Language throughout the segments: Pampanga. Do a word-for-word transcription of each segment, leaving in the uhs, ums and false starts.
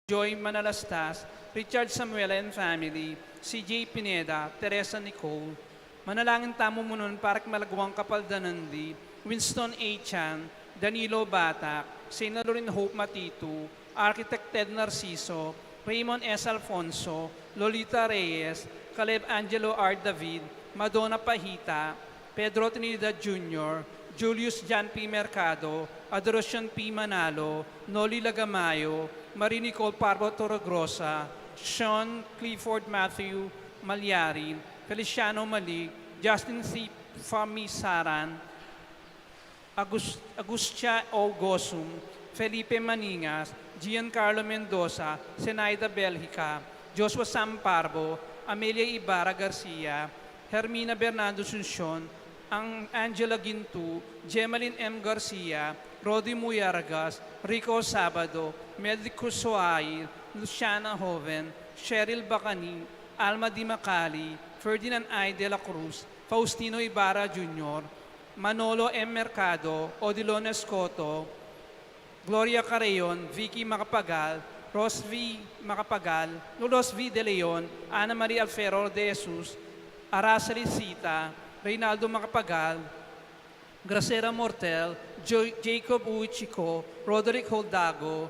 Joy Manalastas, Richard Samuela and family, C J Pineda, Teresa Nicole. Manalangin tamu munun para king malaguang kapaldanan di Winston A. Chan, Danilo Batak, Saint Loren Hope Matitu, Architect Ted Narciso, Raymond S. Alfonso, Lolita Reyes, Caleb Angelo R. David, Madonna Pahita, Pedro Trinidad Junior, Julius John P. Mercado, Adoracion P. Manalo, Noli Lagamayo, Marie Nicole Parbo Torregrosa, Sean Clifford Matthew Malyari, Feliciano Malig, Justin C. Famisaran, Agus-, Agustia O. Gosum, Felipe Maningas, Giancarlo Mendoza, Zenaida Belgica, Joshua Sam Parbo, Amelia Ibarra Garcia, Hermina Bernardo Asuncion, Ang-, Angela Gintu, Gemalyn M. Garcia, Rodi Muyargas, Rico Sabado, Meldy Cruz Soail, Luciana Joven, Cheryl Bacani, Alma Di Macali, Ferdinand I. de la Cruz, Faustino Ibarra Junior, Manolo M. Mercado, Odilon Escoto, Gloria Carreon, Vicky Macapagal, Rosvi Macapagal, Rosvi De Leon, Ana Maria Alfero de Jesus, Araceli Sita, Reynaldo Macapagal, Gracera Mortel, Jo-, Jacob Uichico, Roderick Holdago,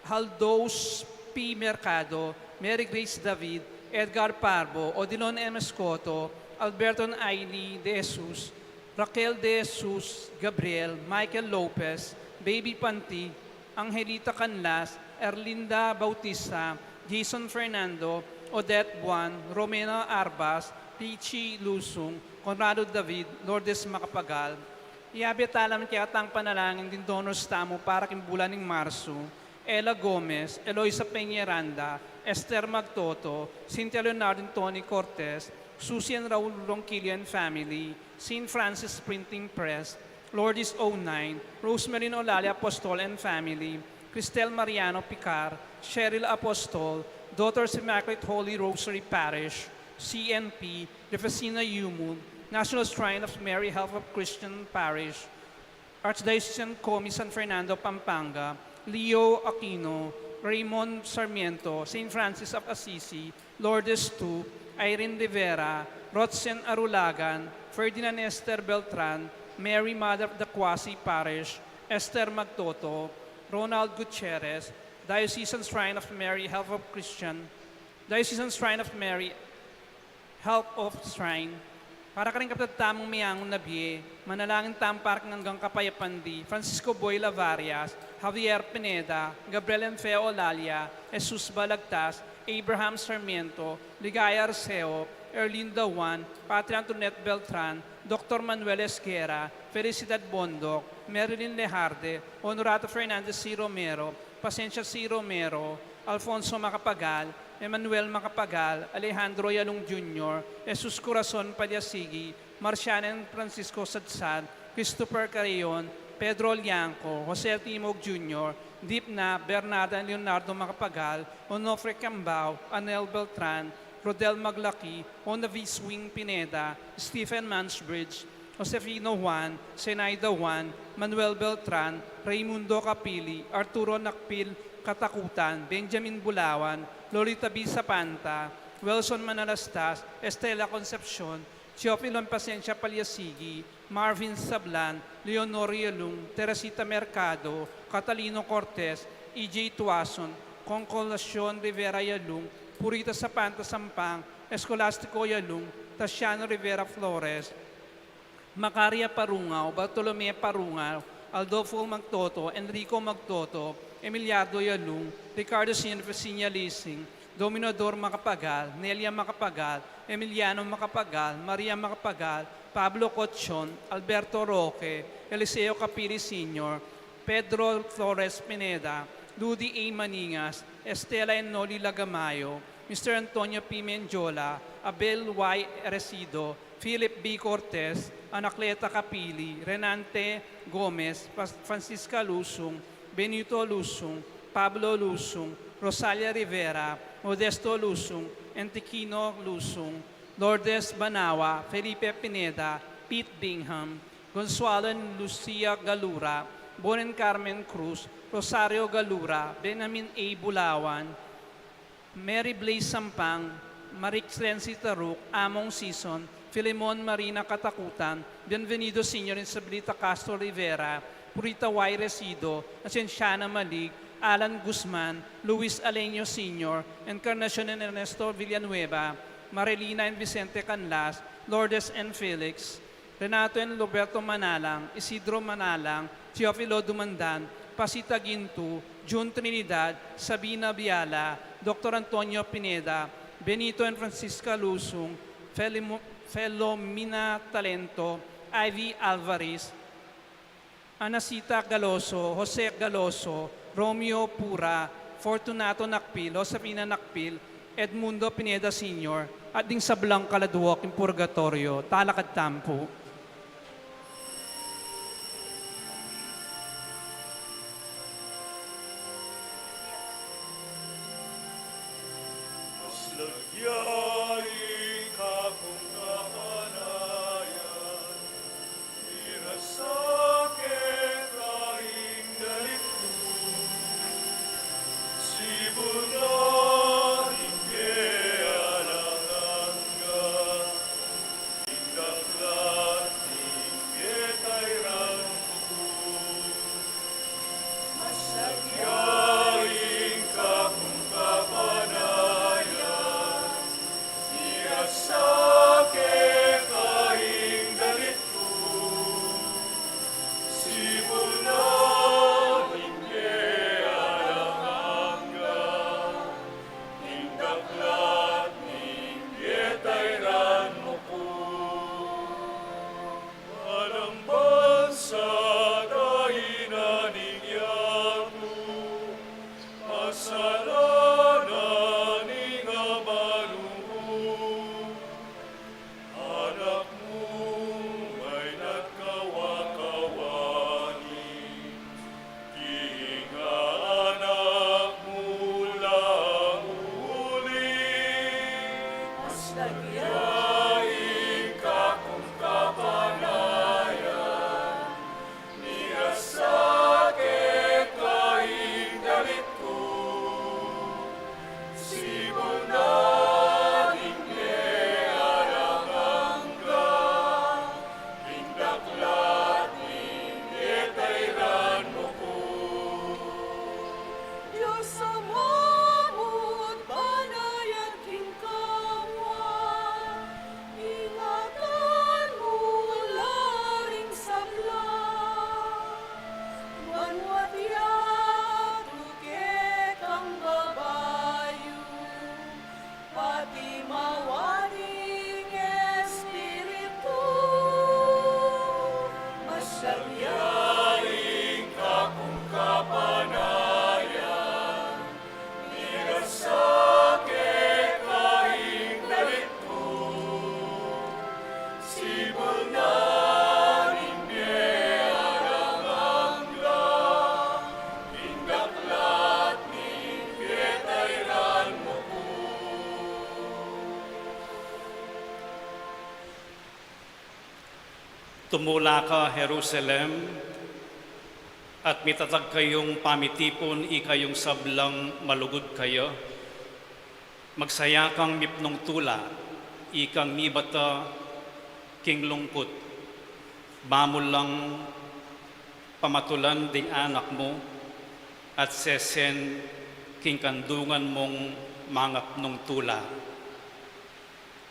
Haldos P. Mercado, Mary Grace David, Edgar Parbo, Odilon M. Escoto, Alberto Aini de Jesus, Raquel de Jesus Gabriel, Michael Lopez, Baby Panti, Angelita Canlas, Erlinda Bautista, Jason Fernando, Odette Buan, Romena Arbas, Richie Lusung, Conrado David, Lourdes Macapagal. Iyabe tamu la king kekatang panalangin ding donors tamu para king bulan ning Marsu, Ella Gomez, Eloisa Peñaranda, Esther Magtoto, Cynthia Leonardo and Tony Cortez, Susie and Raul Ronquillo and family, Saint Francis Printing Press, Lourdes O nine, Rosemary and Olalia Apostol and family, Cristel Mariano Picar, Cheryl Apostol, Daughters Immaculate Holy Rosary Parish, C N P, Refesina Yumul, National Shrine of Mary Health of Christian Parish, Archdiocesan Comi San Fernando, Pampanga, Leo Aquino, Raymond Sarmiento, Saint Francis of Assisi, Lourdes two, Irene Rivera, Rotzen Arulagan, Ferdinand Esther Beltran, Mary Mother of the Quasi Parish, Esther Magtoto, Ronald Gutierrez, Diocesan Shrine of Mary, Health of Christian, Diocesan Shrine of Mary, Help of Shrine. Para karing kapatad tamung meangu na bie, manalangin tamu para king anggang kapayapan di Francisco Boy Lavarias, Javier Pineda, Gabriel and Fea Olalia, Jesus Balagtas, Abraham Sarmiento, Ligaya Arceo, Erlinda Juan, Patria Antoinette Beltran, Doktor Manuel Esguerra, Felicidad Bondoc, Marilyn Lejarde, Honorato Fernandez C. Romero, Pasencia C. Romero, Alfonso Macapagal, Emmanuel Macapagal, Alejandro Yalung Junior, Jesus Corazon Paliasigi, Marciana and Francisco Sadsad, Christopher Carreon, Pedro Lianco, Jose Timog Junior, Dipna, Bernarda and Leonardo Macapagal, Onofre Cambao, Anel Beltran, Rodel Maglaki, Onavis Wing Pineda, Stephen Mansbridge, Josefino Juan, Zenaida Juan, Manuel Beltran, Raymundo Capili, Arturo Nakpil Katakutan, Benjamin Bulawan, Lolita B. Sapanta, Wilson Manalastas, Estela Concepcion, Teofilo Pasencia Paliasigi, Marvin Sablan, Leonor Yalung, Teresita Mercado, Catalino Cortez, E J Tuason, Consolacion Rivera Yalung, Purita Sapanta Sampang, Escolastico Yalung, Tasiano Rivera Flores, Macaria Parungao, Bartolome Parungao, Aldolfo Magtoto, Enrico Magtoto, Emiliardo Yalung, Ricardo Senior Fesinia Lising, Dominador Macapagal, Nelia Macapagal, Emiliano Macapagal, Maria Macapagal, Pablo Cochon, Alberto Roque, Eliseo Capili Senior, Pedro Flores Pineda, Ludi A. Maningas, Estela and Noli Lagamayo, Mister Antonio P. Mendiola, Abel Y. Eresido, Philip B. Cortez, Anacleta Capili, Renante Gomez, Fas-, Francisca Lusung, Benito Lusung, Pablo Lusung, Rosalia Rivera, Modesto Lusung, Antiquino Lusung, Lourdes Banawa, Felipe Pineda, Pete Bingham, Consuelo and Lucia Galura, Bon and Carmen Cruz, Rosario Galura, Benamin A. Bulawan, Mary Blaze Sampang, Marix Renzi Taruc, Among Sison, Filemon Marina Katakutan, Bienvenido Senior, Isabelita Castro Rivera, Purita Y. Resido, Ascensiana Malig, Alan Guzman, Luis Aleño Senior, Encarnacion and Ernesto Villanueva, Marilina and Vicente Canlas, Lourdes and Felix, Renato and Roberto Manalang, Isidro Manalang, Teofilo Dumandan, Pasita Gintu, Jun Trinidad, Sabina Biala, Doctor Antonio Pineda, Benito and Francisca Lusung, Felimo-, Felomina Talento, Ivy Alvarez, Anacita Galoso, Jose Galoso, Romeo Pura, Fortunato Nakpil, Josefina Nakpil, Edmundo Pineda Senior, at ding sablang kaladua king purgatoryo. Talakad tamu pu. Mas lagya ing kakung kapanayan, mirasa keka ing dalit ku. Sibul na ning bie alang angga, ing daklat ning bie tairan ku. Mas lagya ing kakung kapanayan, mirasa keka ing dalit ku. Sibul na ning bie alang angga, ing daklat ning bie tairan mu ku. Alang bansa, tainan ning yaku, pasalanan ning amanu mu, anak mu, maina't kawakawani, king anak mu lang uli. Mas lagya ing kakung kapanayan, mirasa keka ing dalit ku. Sibul na ning bie alang angga, ing daklat ning bie tairan mu ku. Dios Ama mu't banayad king kamwa, ingatan mu la ring sabla. Banua't yatu kekang babayu, pati mawani ing Espiritu. Mas lagya ing kakung kapanayan, mirasa keka ing dalit ku. Sibul na ning bie alang angga, ing daklat ning bie tairan mu ku. Tumula ka, Jerusalem, at mitatag kayung pamitipun, ikayung sablang malugud kaya. Magsaya kang mipnung tula, ikang mibata king lungkut. Ba mu lang pamatulan ding anak mu, at sesen king kandungan mung mangapnung tula.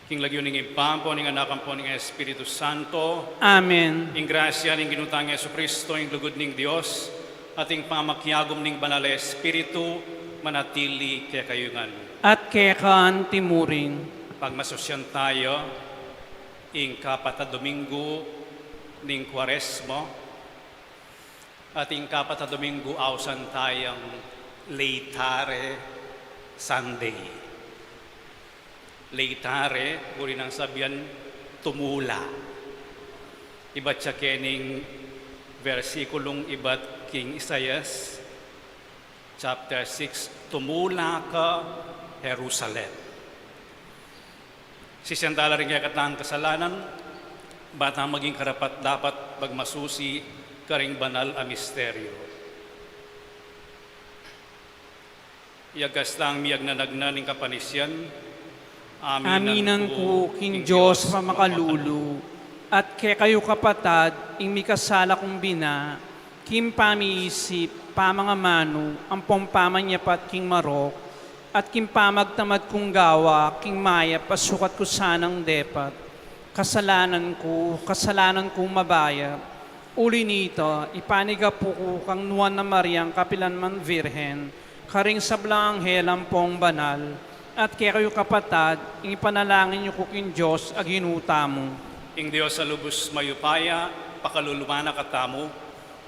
King lagyu ning Ibpa, ampo ning Anak, ampo ning Espiritu Santo. Amen. Ing grasya ning Ginu tang Jesucristo, ing lugud ning Dios, at ing pamakiagum ning Banal a Espiritu, manatili kekayu ngan. At keka naman murin. Pagmasusyan tamu ing kapat a Dominggu ning Kuaresma, at ing kapat a Dominggu ausan tayang Laetare Sunday. Laetare, buri nang sabian, tumula. Ibat ya kening bersikulung ibat king Isaias chapter six, "Tumula ka, Jerusalem." Sisian tala ring kekatang kasalanan, ba tang maging karapat-dapat magmasusi karing banal a misteryo. Iyagas tang miyagnanagnan ing kapanisian. Aminan ku king Dios a makalulu, at kekayu kapatad, ing mikasala kung bina, king pamiisip, pamangamanu, ampong pamanyapat king marok, at king pamagtamad kung gawa king mayap a sukat ku sanang depat. Kasalanan ku, kasalanan kung mabayap. Uli nita, ipanigapu ku kang Nuan a Mariang kapilan man Virgen, karing sablang anghel ampong banal, at kekayu kapatad, ing ipanalangin yu ku king Dios a Ginu tamu. Ing Dios a lubus mayupaya, pakaluluan na katamu,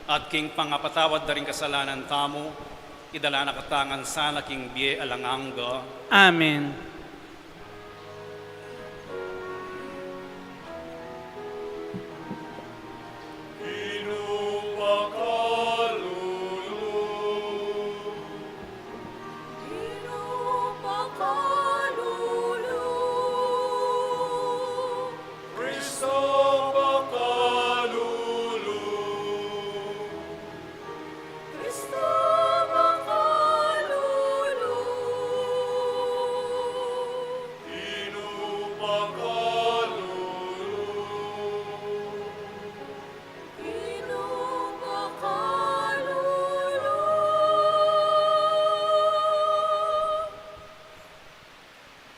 at king pangapatawad da ring kasalanan tamu, idala na katamu ngan sana king bie alang angga. Amen.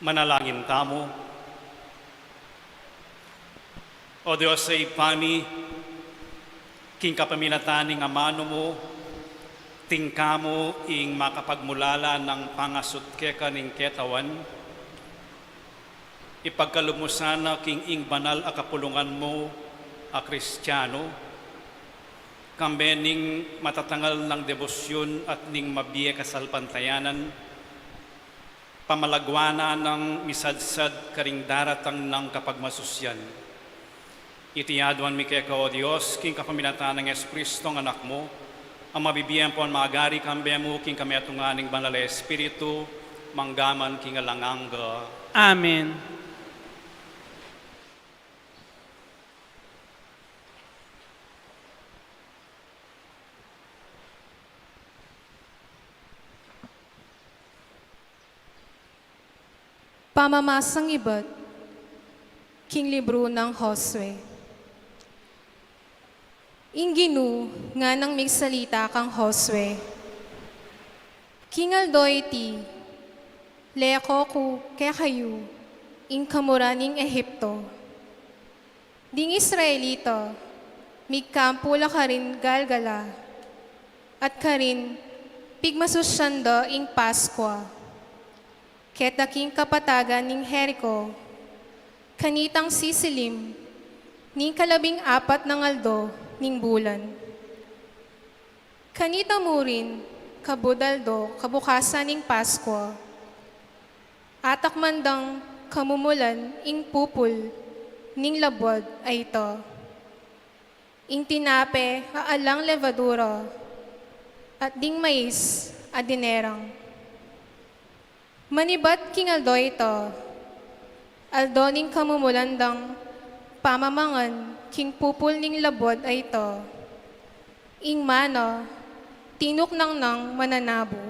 Manalangin tamu. O Dios a Ibpa mi, king kapamilatan ning amanu mu, tingka mu ing makapagmulala nang pangasut keka ning ketawan, ipagkalub mu sana king ing banal a kapulungan mu a Kristiano, kambe ning matatangal nang debosyun at ning mabie kasalpantayanan, pamalaguan nang misadsad karing daratang nang kapagmasusyan. Iti aduan mi keka, O Dios, king kapamilatan nang Jesucristo, a Anak mu, a mabibie ampon magari kambe mu king kametungan ning Banal a Espiritu, mangga man king alang angga. Amen. Pamamasang ibat king libru nang Josue. Ing Ginu nganang migsalita kang Josue, king aldo iti, leko ku kekayu ing kamuran ning Egipto. Ding Israelita, migkampu la karin Galgala, at karin pigmasusyan da ing Paskua. Keta king kapatagan ning Jerico, kanitang sisilim ning kalabing apat nang aldo ning bulan. Kanita murin, kabud aldo kabukasan ning Paskua, atakman dang kamumulan ing pupul ning labwad a ita, ing tinape a alang levadura, at ding mais a dinerang. Manibat king aldo ita, aldo ning kamumulan dang pamamangan king pupul ning labwad a ita, ing mana tinuknang nang mananabu.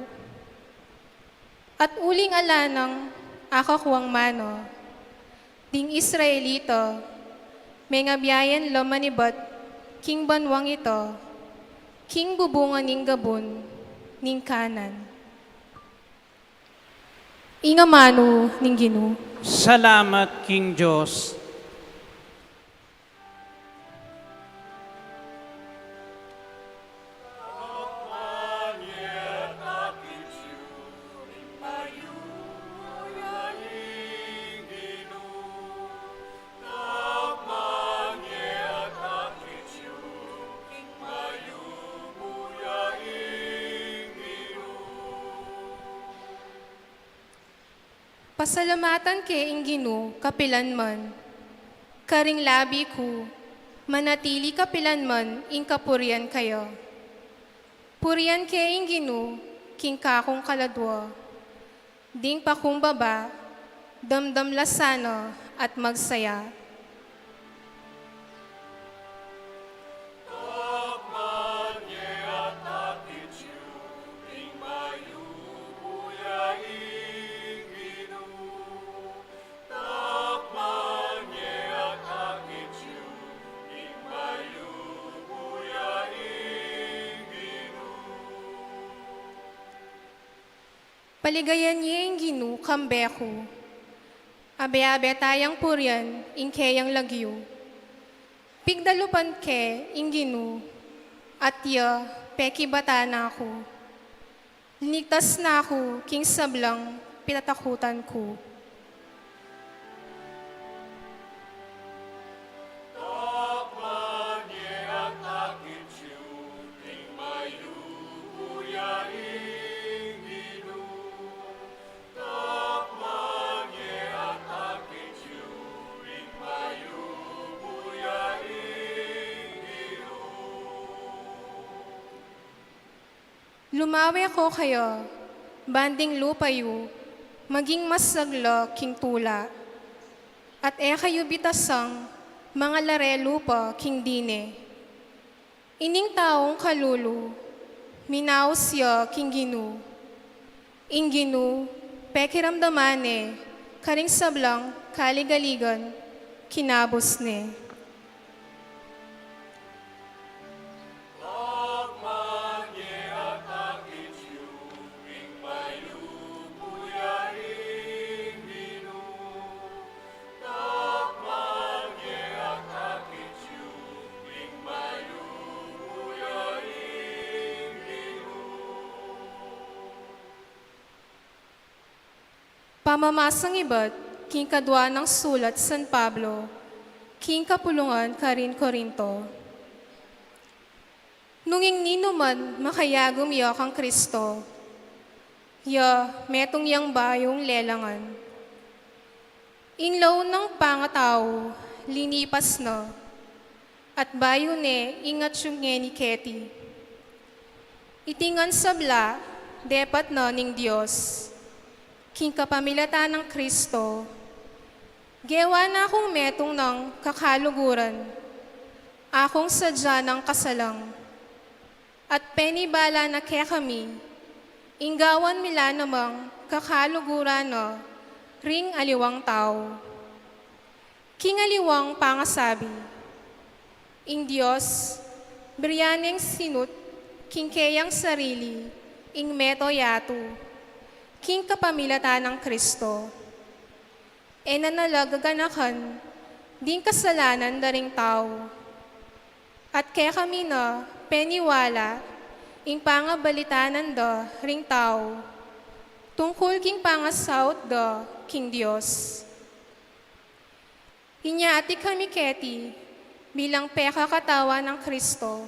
At uling ala nang akakuang mana, ding Israelita, mengabiayan la manibat king banuang ita, king bubungan ning gabun ning Kanan. Ing amanu ning Ginu. Salamat king Dios. Pasalamatan ke ing Ginu kapilanman. Karing labi ku, manatili kapilanman ing kapurian kaya. Purian ke ing Ginu king kakung kaladua. Ding pakumbaba, damdam la sana at magsaya. Paligayan ye ing Ginu kambe ku. Abe-abe tayang purian ing keyang lagyu. Pigdalupan ke ing Ginu, at ya pekibatan na ku. Linigtas na ku king sablang pitatakutan ku. Lumawe ko kaya, ban ding lupa yu maging masagla king tula, at e kayu bitasang mangalare lupa king dine. Ining taung kalulu, minaus ya king Ginu. Ing Ginu, pekiramdaman ne karing sablang kaligaligan, kinabus ne. Pamamasang ibat king kadua nang sulat San Pablo king kapulungan karin Corinto. Nung ing ninuman makayagum ya kang Kristo, ya metung yang bayung lelangan. Ing laun nang pangatau linipas na, at bayu ne ing atyu ngeni keti. Iti ngan sabla depat na ning Dios, king kapamilatan nang Kristo. Gewa na kung metung nang kakaluguran, akung sadya nang kasalang. At penibala na kekami, ing gawan mi la namang kakaluguran na ring aliwang tau. King aliwang pangasabi, ing Dios, birian neng sinut king keyang sarili ing meto yatu, king kapamilatan nang Kristo. E na nala gaganakan ding kasalanan da ring tau. At kekami na peniwala ing pangabalitanan da ring tau tungkul king pangasaut da king Dios. Inya atin kami keti bilang pekakatawan nang Kristo.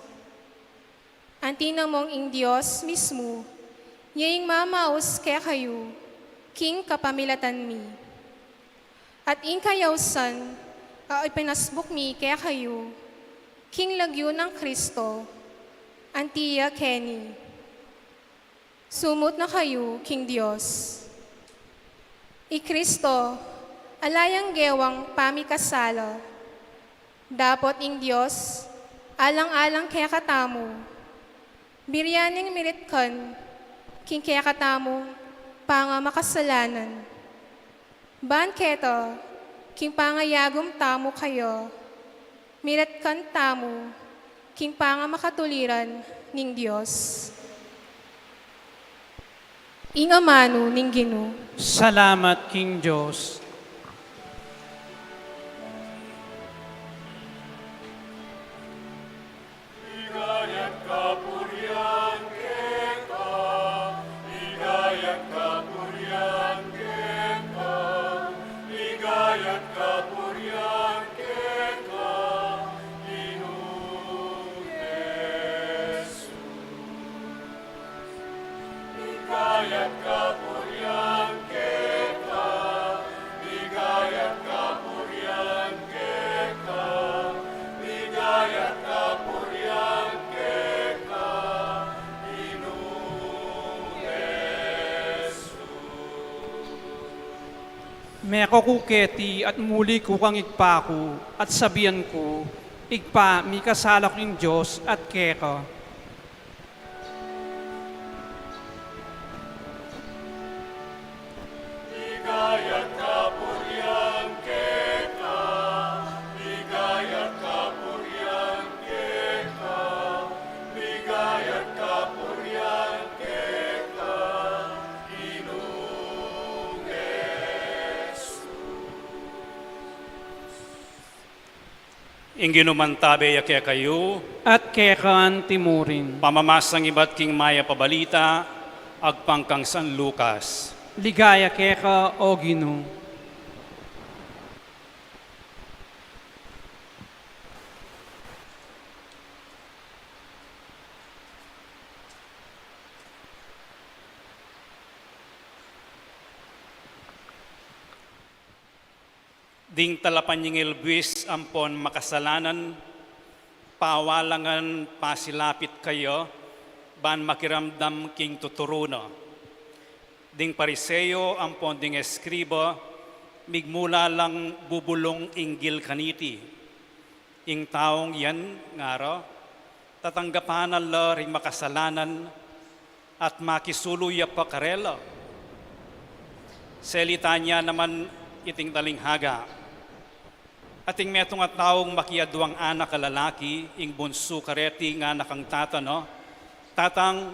Anti namung ing Dios mismu, ya ing mamaus kekayu king kapamilatan mi. At ing kayausan a ipinasbuk mi kekayu king lagyu nang Kristo, anti ya keni. Sumut na kayu king Dios. I Kristo, ala yang gewang pamikasala. Dapot ing Dios, alang-alang kekatamu, birian neng miritkan king kekatamung pangamakasalanan. Ban keta, king pangayagum tamu kaya, miritkan tamu king pangamakatuliran ning Dios. Ing amanu ning Ginu. Salamat king Dios. Meko ku keti at muli ku kang Ibpa ku, at sabian ku, Ibpa, mikasala ku king Dios at keka. Ing Ginu mantabe ya kekayu. At keka antimurin. Pamamasang ibat king Mayap a Balita agpang kang San Lucas. Ligaya keka, O Ginu. Ding talapanyingil buis ampon makasalanan, pawalangan pasilapit kaya ban makiramdam king tuturu na. Ding Pariseo ampon ding eskriba migmula lang bubulung inggil kaniti. Ing taung yan, ngara, tatanggapan na la ring makasalanan at makisulu ya pa karela. Selita na naman iting talinghaga. Ating metung a taung makiadwang anak a lalaki, ing bunsu kareti ngana kang tata na, "Tatang,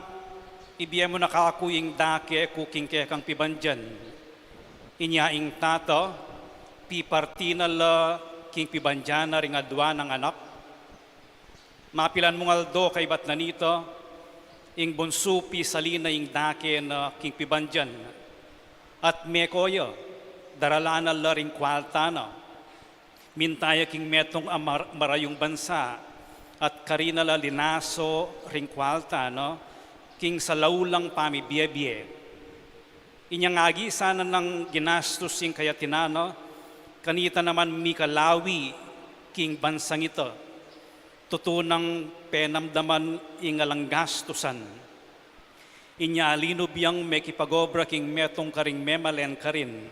ibie mu na kaku ing dake ku king kekang pibandian." Inya ing tata, piparti na la king pibandian na ring adwa nang anak. Mapilan mung aldo kaybat na nita, ing bunsu pisali na ing dake na king pibandian, at meko ya, daralan na la ring kualta na. Minta ya king metung a mar-, marayung bansa, at karina la linaso ring kualta na king salaulang pamibie-bie. Inyang agisa na nang ginastus ing kayatinan na, kanita naman mikalawi king bansang ita. Tutu nang penamdaman ing alang gastusan. Inya linub yang mekipagobra king metung karing memalen karin.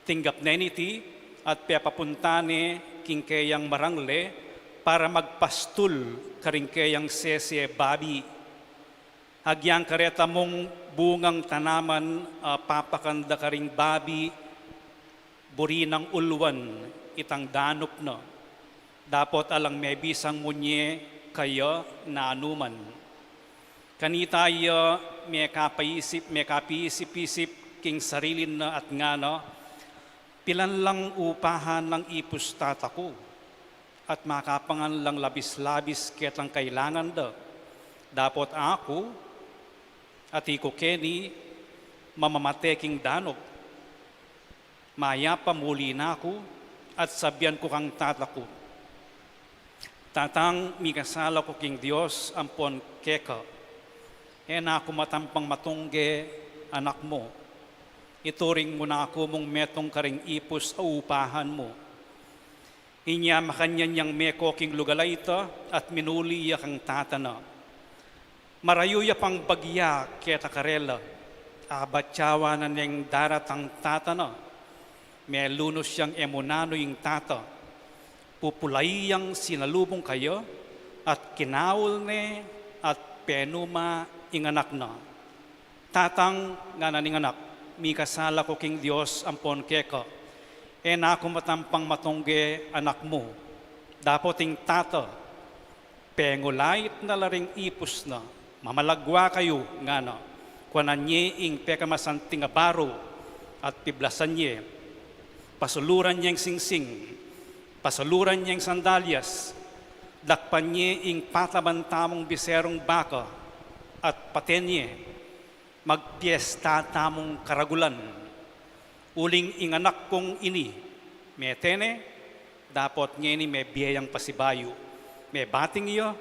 Tinggap ne niti at pepapunta ne king keyang marangle para magpastul karing keyang sese babi. Agyang kareta mung bungang tanaman a papakan da karing babi, buri nang uluan itang danup na, dapot alang mebisang munye kaya nanuman. Kanita ya mekapaisip, mekapisip-isip king sarili na at ngana, "Pilan lang upahan nang ipus tata ku, at makapangan lang labis-labis ketang kailangan da. Dapot aku, ati ku keni, mamamate king danup. Mayap a muli na ku, at sabian ku kang tata ku, 'Tatang, mikasala ku king Dios ampon keka. E na ku matampang matungge anak mu. Ituring mu na ku mung metung karing ipus a upahan mu.'" Inya makanyan yang meko king lugal a ita at minuli ya kang tata na. Marayu ya pang bagya keta karela, abat ya wa na neng daratang tata na. Melunus yang e mu nanu ing tata. Pupulai yang sinalubung kaya, at kinaul ne, at penuma ing anak na. "Tatang," ngana ning anak, "mikasala ku king Dios ampon keka. E na ku matampang matungge anak mu." Dapot ing tata, pengulait na la ring ipus na. "Mamalagwa kayu," ngana. Kuanan ye ing pekamasanting a baru at piblasan ye. Pasuluran yeng singsing, pasuluran yeng sandalyas, dakpan ye ing pataban tamung biserung baka, at paten ye. Magpiesta tamung karagulan. Uling ing anak kung ini, mete ne, dapot ngeni mebie yang pasibayu. Mebating ya,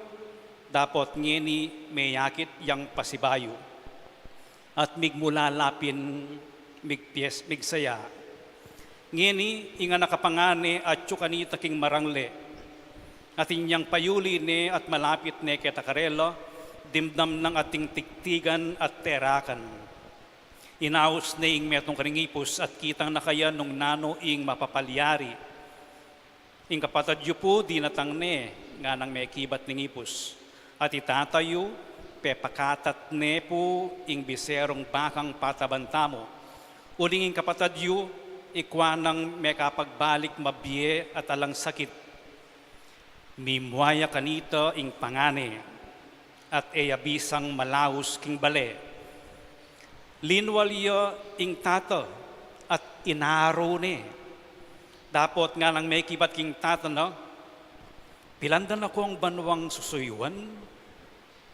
dapot ngeni meyakit yang pasibayu. At migmula la pin migpies-, migsaya. Ngeni, ing anak a pangane atyu kanita king marangle. At inyang payuli ne at malapit ne keta karela, dimdam nang ating tigtigan at terakan. Inaus ne ing metung karing ipus at kitang na kaya nung nanu ing mapapalyari. "Ing kapatad yu pu dinatang ne," nganang mekibat ning ipus. "At i tata yu, pepakatat ne pu ing biserung bakang pataban tamu. Uling ing kapatad yu, ikua nang mekapagbalik mabie at alang sakit." Mimua ya kanita ing pangane, at e ya bisang malaus king bale. Linwal ya ing tata at inaru ne. Dapot nganang mekibat king tata na, Pilandan na kong banuang susuyuan,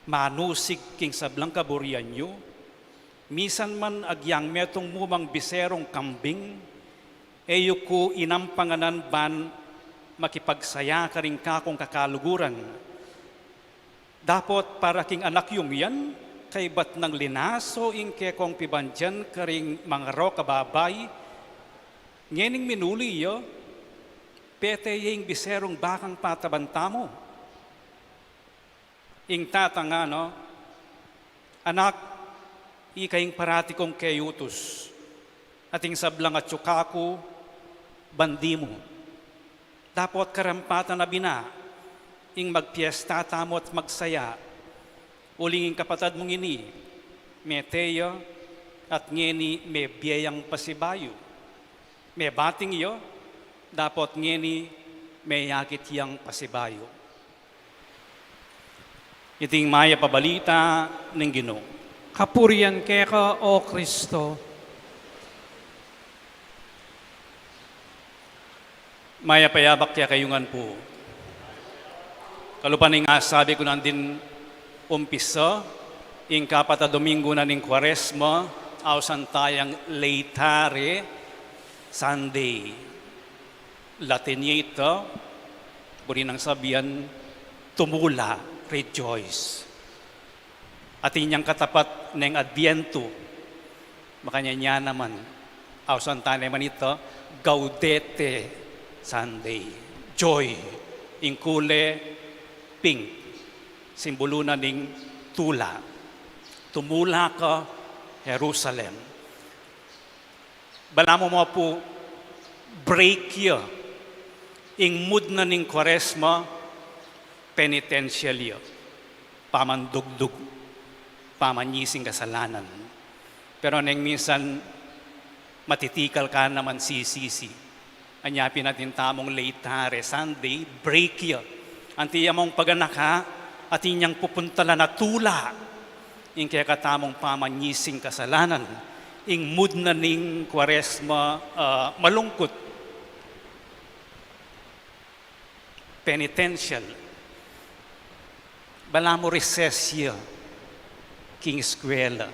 manusig king sablang kaburian yu, misan man agyang metung mu mang biserung kambing, e yu ku inampanganan ban makipagsaya karing kakung kakaluguran. Dapot para king anak yung yan, kaybat nang linaso ing kekong pibandian karing mangarok a babai, ngening minuli ya, pete ya ing biserung bakang pataban tamu. Ing tata ngana, Anak, ika ing parati kung keyutus, at ing sablang atyu kaku, bandi mu. Dapot karampatan a bina ing magpiesta tamu at magsaya, uling ing kapatad mung ini, mete ya, at ngeni mebie yang pasibayu. Mebating ya, dapot ngeni meyakit yang pasibayu. Iting mayap a balita ning Ginu. Kapurian keka, O Kristo. Mayap a yabak kekayu ngan pu. Kalupa ning asabi ku nandin umpisa, ing kapat a Domingo na ning Kuaresma, ausan taya ing Laetare Sunday. Latin ya ita, buri nang sabian, tumula, rejoice. Atin yang katapat neng Adviento, makanyan ya naman, ausan taya naman ita, Gaudete Sunday, joy, ing kule pink, simbulu na ning tula, tumula ka Jerusalem. Balamu mu pu, break ya. Ing mood na ning Kuaresma, penitential ya. Pamandugdug, pamanyising kasalanan. Pero neng minsan, matitikal ka naman sisisi. Anya pin atin tamung Laetare Sunday, break ya. Anti ya mung paganaka, atin yang pupuntalan a tula. Ing kekatamung pamanyising kasalanan, ing mood na ning Kuaresma, ah, malungkut, penitential. Balamu recess ya king eskwela.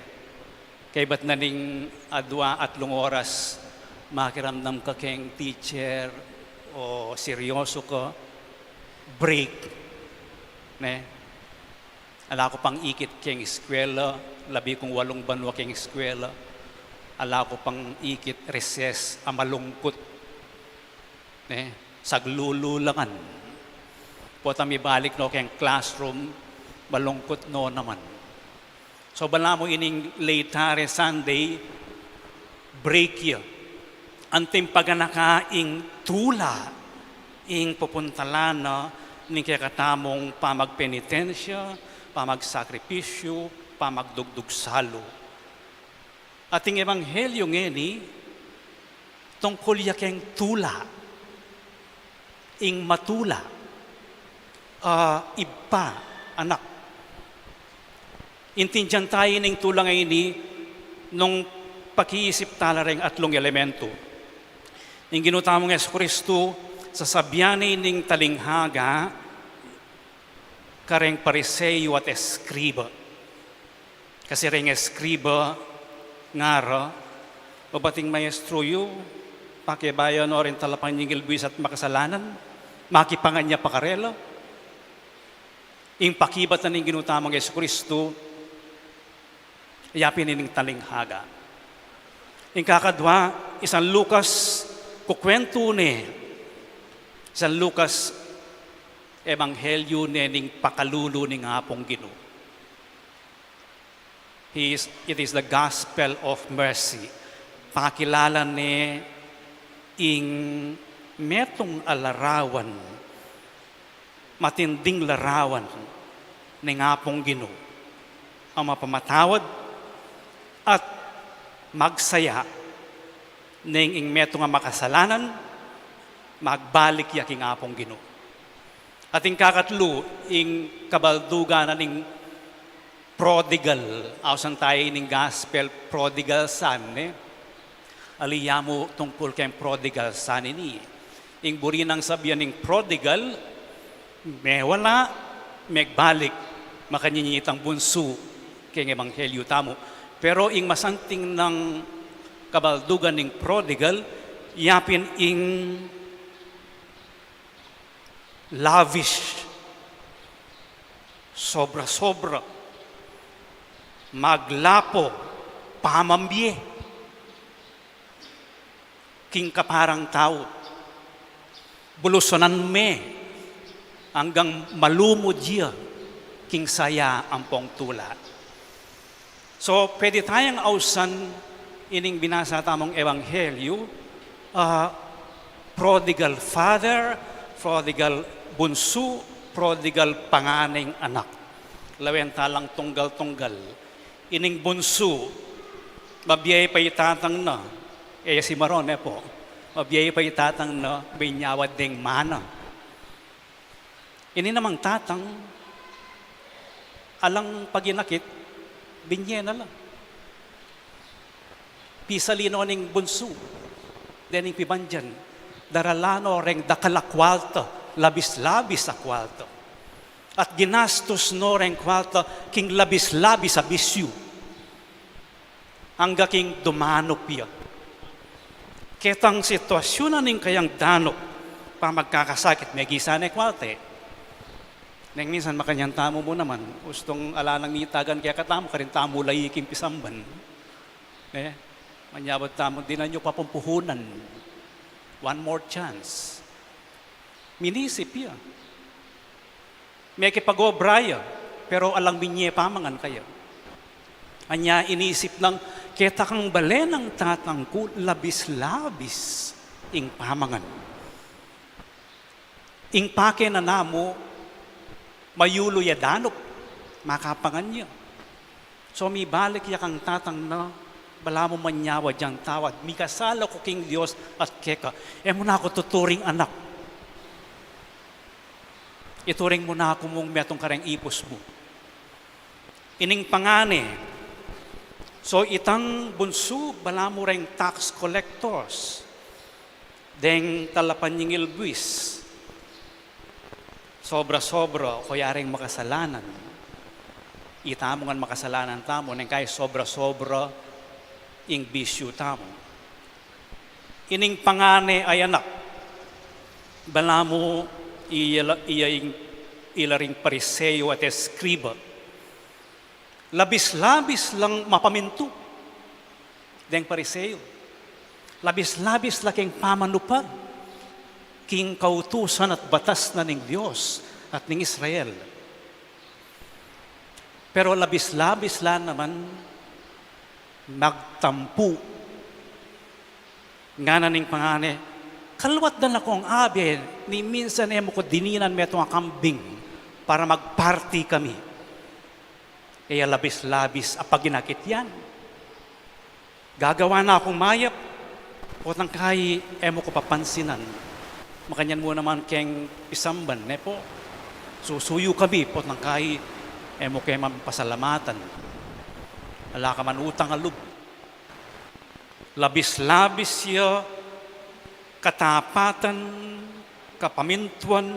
Kaybat na ning adua atlung oras, makiramdam ka keng teacher o seryoso ka, break. Ne? Ala ku pang ikit keng eskwela, labi kung walung banua keng eskwela. Ala ku pang ikit recess a malungkut. Ne? Saglulu la ngan. Potang mibalik no keng classroom, malungkut no naman. So, balamu ining Laetare Sunday, break ya. Anting paganaka ing tula, ing pupuntalan na ning kekatamung pamagpenitensya, pamagsakripisyu, pamagdugdug salu. Ating ebanghelyo ngeni, tungkul ya keng tula, ing matula, ah, ibpa, anak. Intindian taya ning tula ngeni nung pakiisip tala reng atlung elemento. Ing Ginu tamung Jesucristo, sasabian ne ning talinghaga kareng Pariseo at eskriba. Kasi reng eskriba ngara, "O bating maestro yu, pakibayan no reng talapanyingil buis at makasalanan, makipangan ya pa karela?" Ing pakibat na ning Ginu tamung Jesucristo, yapin ining talinghaga. Ing kakadwa, i San Lucas, kukwentu ne, i San Lucas, ebanghelyo ne ning pakalulu ning Apung Ginu. He is, it is the gospel of mercy. Pakilala ne ing metung a larawan, matinding larawan ning Apung Ginu a mapamatawad at magsaya neng ing metung a makasalanan, magbalik ya king Apung Ginu. At ing kakatlu, ing kabaldugan na ning prodigal, ausan taya ining gospel, prodigal son, ne? Ali ya mu tungkul keng prodigal son ini. Ing buri nang sabian ning prodigal, Mewala, megbalik, makanyan itang bunsu keng ebanghelyu tamu. Pero ing masanting nang kabaldugan ning prodigal, yapin ing lavish, sobra-sobra, maglapo, pamamie king kaparang tau, bulusunan me anggang malumud ya king saya ampong tula. So, pwede tayang ausan ining binasa tamung ebanghelyu, ah, prodigal father, prodigal bunsu, prodigal panganeng anak. Lawen ta lang tunggal-tunggal. Ining bunsu, mabie pa i tatang na, e ya simaru, e pu. Mabie pa i tatang na, binyawad deng mana. Ini namang tatang, alang paginakit, binye na la. Pisali no ning bunsu, dening pibandian, daralan no reng dakal a kwalta, labis-labis a kwalta. At ginastus no reng kwalta king labis-labis a bisyu. Angga king dumanup ya. Ketang sitwasyun na ning kayang danup, pamagkakasakit, megisa ne kwalta e. Neng minsan makanyan tamu mu naman, ustung ala nang mitagan kekatamu, karin tamu layi king pisamban. E, manyawad tamu, dinan yu papumpuhunan. One more chance. Minisip ya. Mekipag-obra ya, pero alang binye pamangan kaya. Anya inisip nang, ketakang balen nang tatang ku, labis-labis ing pamangan. Ing pake na namu, mayulu ya danup, makapangan ya. So, mibalik ya kang tatang na, balamu manyawad yang tau at mikasala ku king Dios at keka, e mu na ku tuturing anak. Ituring mu na ku mung metung kareng ipus mu. Ining pangane, so itang bunsu, balamu reng tax collectors, deng talapanyingil buis. Sobra-sobra, o kaya reng makasalanan. Itamu ngan makasalanan tamu, neng kai sobra-sobra ing bisyu tamu. Ining pangane a anak, balamu iya la, iya ing, ila ring Pariseo at eskriba. Labis-labis lang mapamintu deng Pariseo. Labis-labis la keng pamanupad king kautusan at batas na ning Dios at ning Israel. Pero labis-labis la naman magtampu. Ngana ning pangane, kaluat da na kung abe, ni minsan e mu ku dininan metung a kambing para magparti kami. E ya labis-labis a paginakit yan. Gagawa na kung mayap, potang kai e mu ku papansinan. Makanyan mu naman keng pisamban, ne pu? Susuyu kami, potang kai e mu ke man pasalamatan. Ala ka man utang a lub. Labis-labis ya katapatan, kapamintuan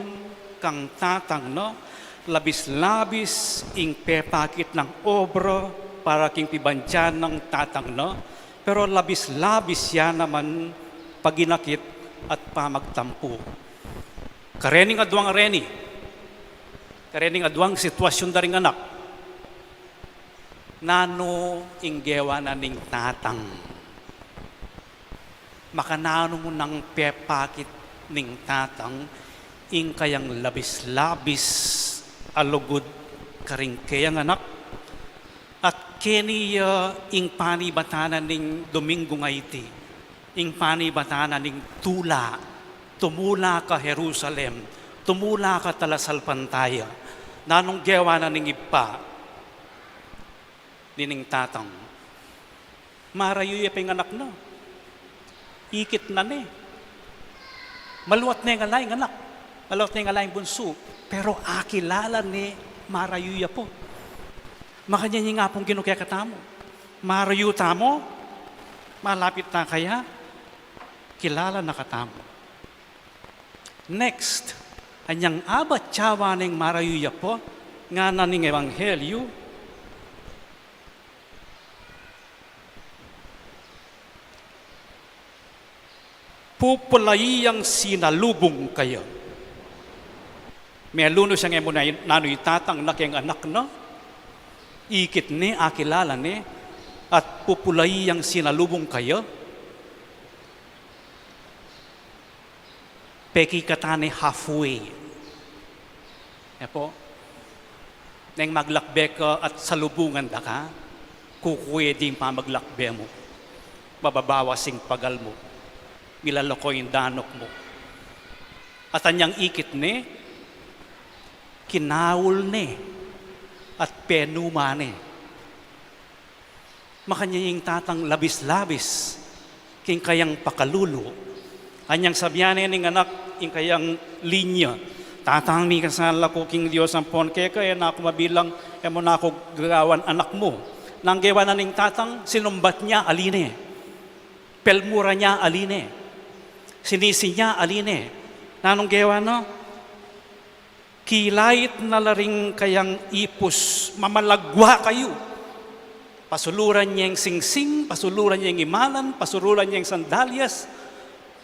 kang tatang na, labis-labis ing pepakit nang obra para king pibandian nang tatang na, pero labis-labis ya naman paginakit at pamagtampu. Karening aduang reni, karening aduang sitwasyun da ring anak, nanu ing gewa na ning tatang? Makananu mu nang pepakit ning tatang ing kayang labis-labis a lugud karing keyang anak? At keni ya ing panibatan na ning Domingo a iti, ing panibatan na ning tula, tumula ka Jerusalem, tumula ka talasalpantaya. Nanung gewa na ning ibpa? Nining tatang, marayu ya pin ing anak na. Ikit na ne. Maluat ne ngala ing anak. Maluat ne ngala ing bunsu. Pero akilala ne, marayu ya pu. Makanyan ing Apung Ginu kekatamu. Marayu tamu, malapit na kaya, kilala na katamu. Next, Anyang abat ya, wa neng marayu ya pa, ngana ning ebanghelyu, pupulai yang sinalubung kaya. Melunus yang e mu na, nanu itatang na keng anak na, ikit ne, akilala ne, at pupulai yang sinalubung kaya. Pekikatan ne halfway. E pu, neng maglakbe ka at salubungan da ka, kukue ding pamaglakbe mu. Mababawas ing pagal mu. Milalako ing danuk mu. At anyang ikit ne, kinaul ne, at penuma ne. Makanyan ing tatang labis-labis king kayang pakalulu. Anyang sabian ne ning anak ing kayang linya, "Tatang, mikasala ku king Dios ampon keka, e na ku mabilang, e mu na ku gagawan anak mu." Nanu ing gewa na ning tatang? Sinumbat ya, ali ne. Pelmuran ya, ali ne. Sinisi ya, ali ne. Nanung gewa na? Kilait na la ring kayang ipus, "Mamalagwa kayu." Pasuluran yeng singsing, pasuluran yeng imalan, pasuluran yeng sandalyas,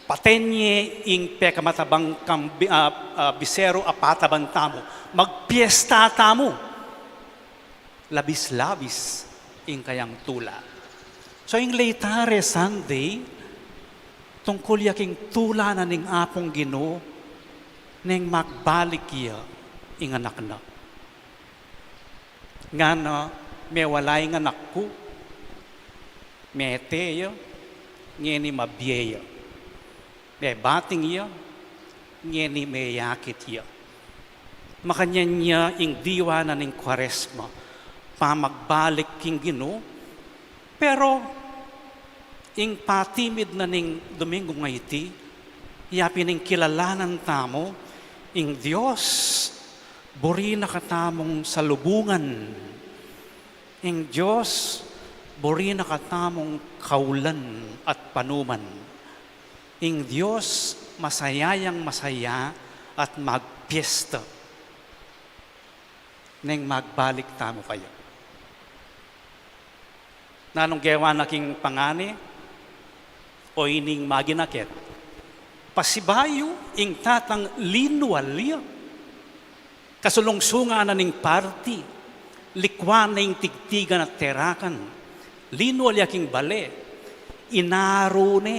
paten ye ing pekamatabang kambi-, a, a, biseru a pataban tamu. Magpiesta tamu. Labis-labis ing kayang tula. So, ing Laetare Sunday, tungkul ya king tula na ning Apung Ginu, neng magbalik ya ing anak na. Ngana, mewala ing anak ku, mete ya, ngeni mabie ya. Mebating ya, ngeni meyakit ya. Makanyan ya ing diwa na ning Kuaresma, pamagbalik king Ginu, pero ing patimid na ning Domingo ngeni, ya pin ing kilalanan tamu, ing Dios buri na katamung salubungan. Ing Dios buri na katamung kaulan at panuman. Ing Dios masaya yang masaya at magpiesta. Neng magbalik tamu kaya. Nanung gewa na king pangane? O ining maginakit. Pasibayu ing tatang linwal ya. Kasulungsungan na ning party, likuan na ing tigtigan at terakan, linwal ya king bale, inaru ne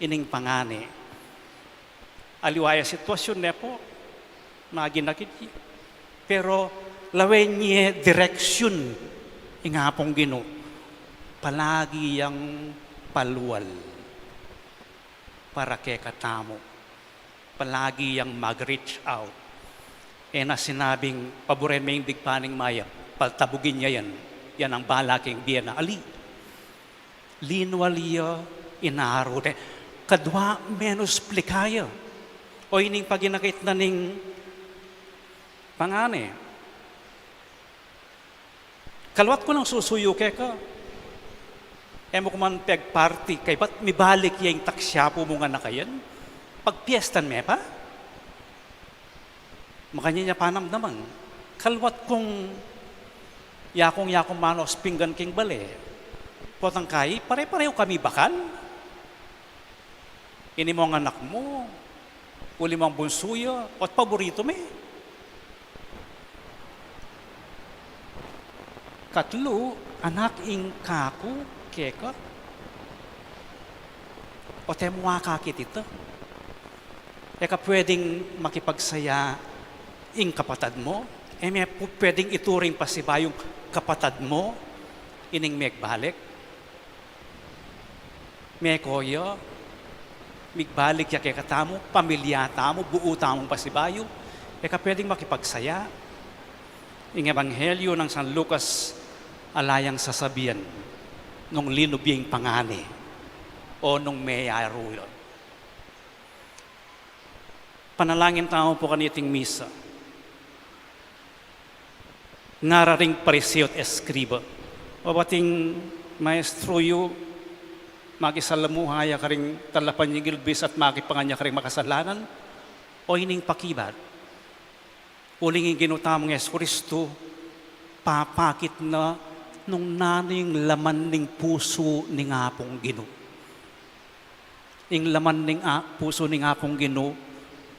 ining pangane. Aliwa ya sitwasyun ne pu, maginakit ya. Pero lawen ye direksyun ing Apung Ginu, palagi yang palual para kekatamu. Palagi yang mag-reach out. E na sinabing, "Paburen me ing digpa ning mayap, paltabugin ya yan. Yan ang bala king bie na." Ali. Linwal ya, inaru ne. Kadwa, menus plika ya. O ining paginakit na ning pangane. Kaluat ku nang susuyu keka. E mu ku man peg-party, kaybat mibalik ya ing taksiapu mung anak a yan. Pagpiestan me pa? Makanyan ya panamdaman. Kaluat kung yakung, yakung manos pinggan king bale. Potang kai, pare-parehu kami bakal. Ini mung anak mu, uli mung bunsu ya, o't paburitu me. Katlu, anak, ing kaku keka, o't e mu akakit ita. E ka pwedeng makipagsaya ing kapatad mu, e me pu-, pwedeng ituring pasibayung kapatad mu ining megbalik. Meko ya, migbalik ya kekatamu, pamilya tamu, buu tamung pasibayu, e ka pwedeng makipagsaya. Ing Ebanghelyo nang San Lucas, ala yang sasabian nung linub ya ing pangane o nung meyaru ya. Panalangin tamu pu kaniting misa. Ngara ring Pariseo at eskriba, "Babating maestro yu, makisalamuha ya karing talapanyingil bis at makipangan ya karing makasalanan, O ining pakibat, uling ing Ginu tamung Jesucristo, papakit na nung nanu ing laman ning pusu ning Apung Ginu. Ing laman ning a-, pusu ning Apung Ginu,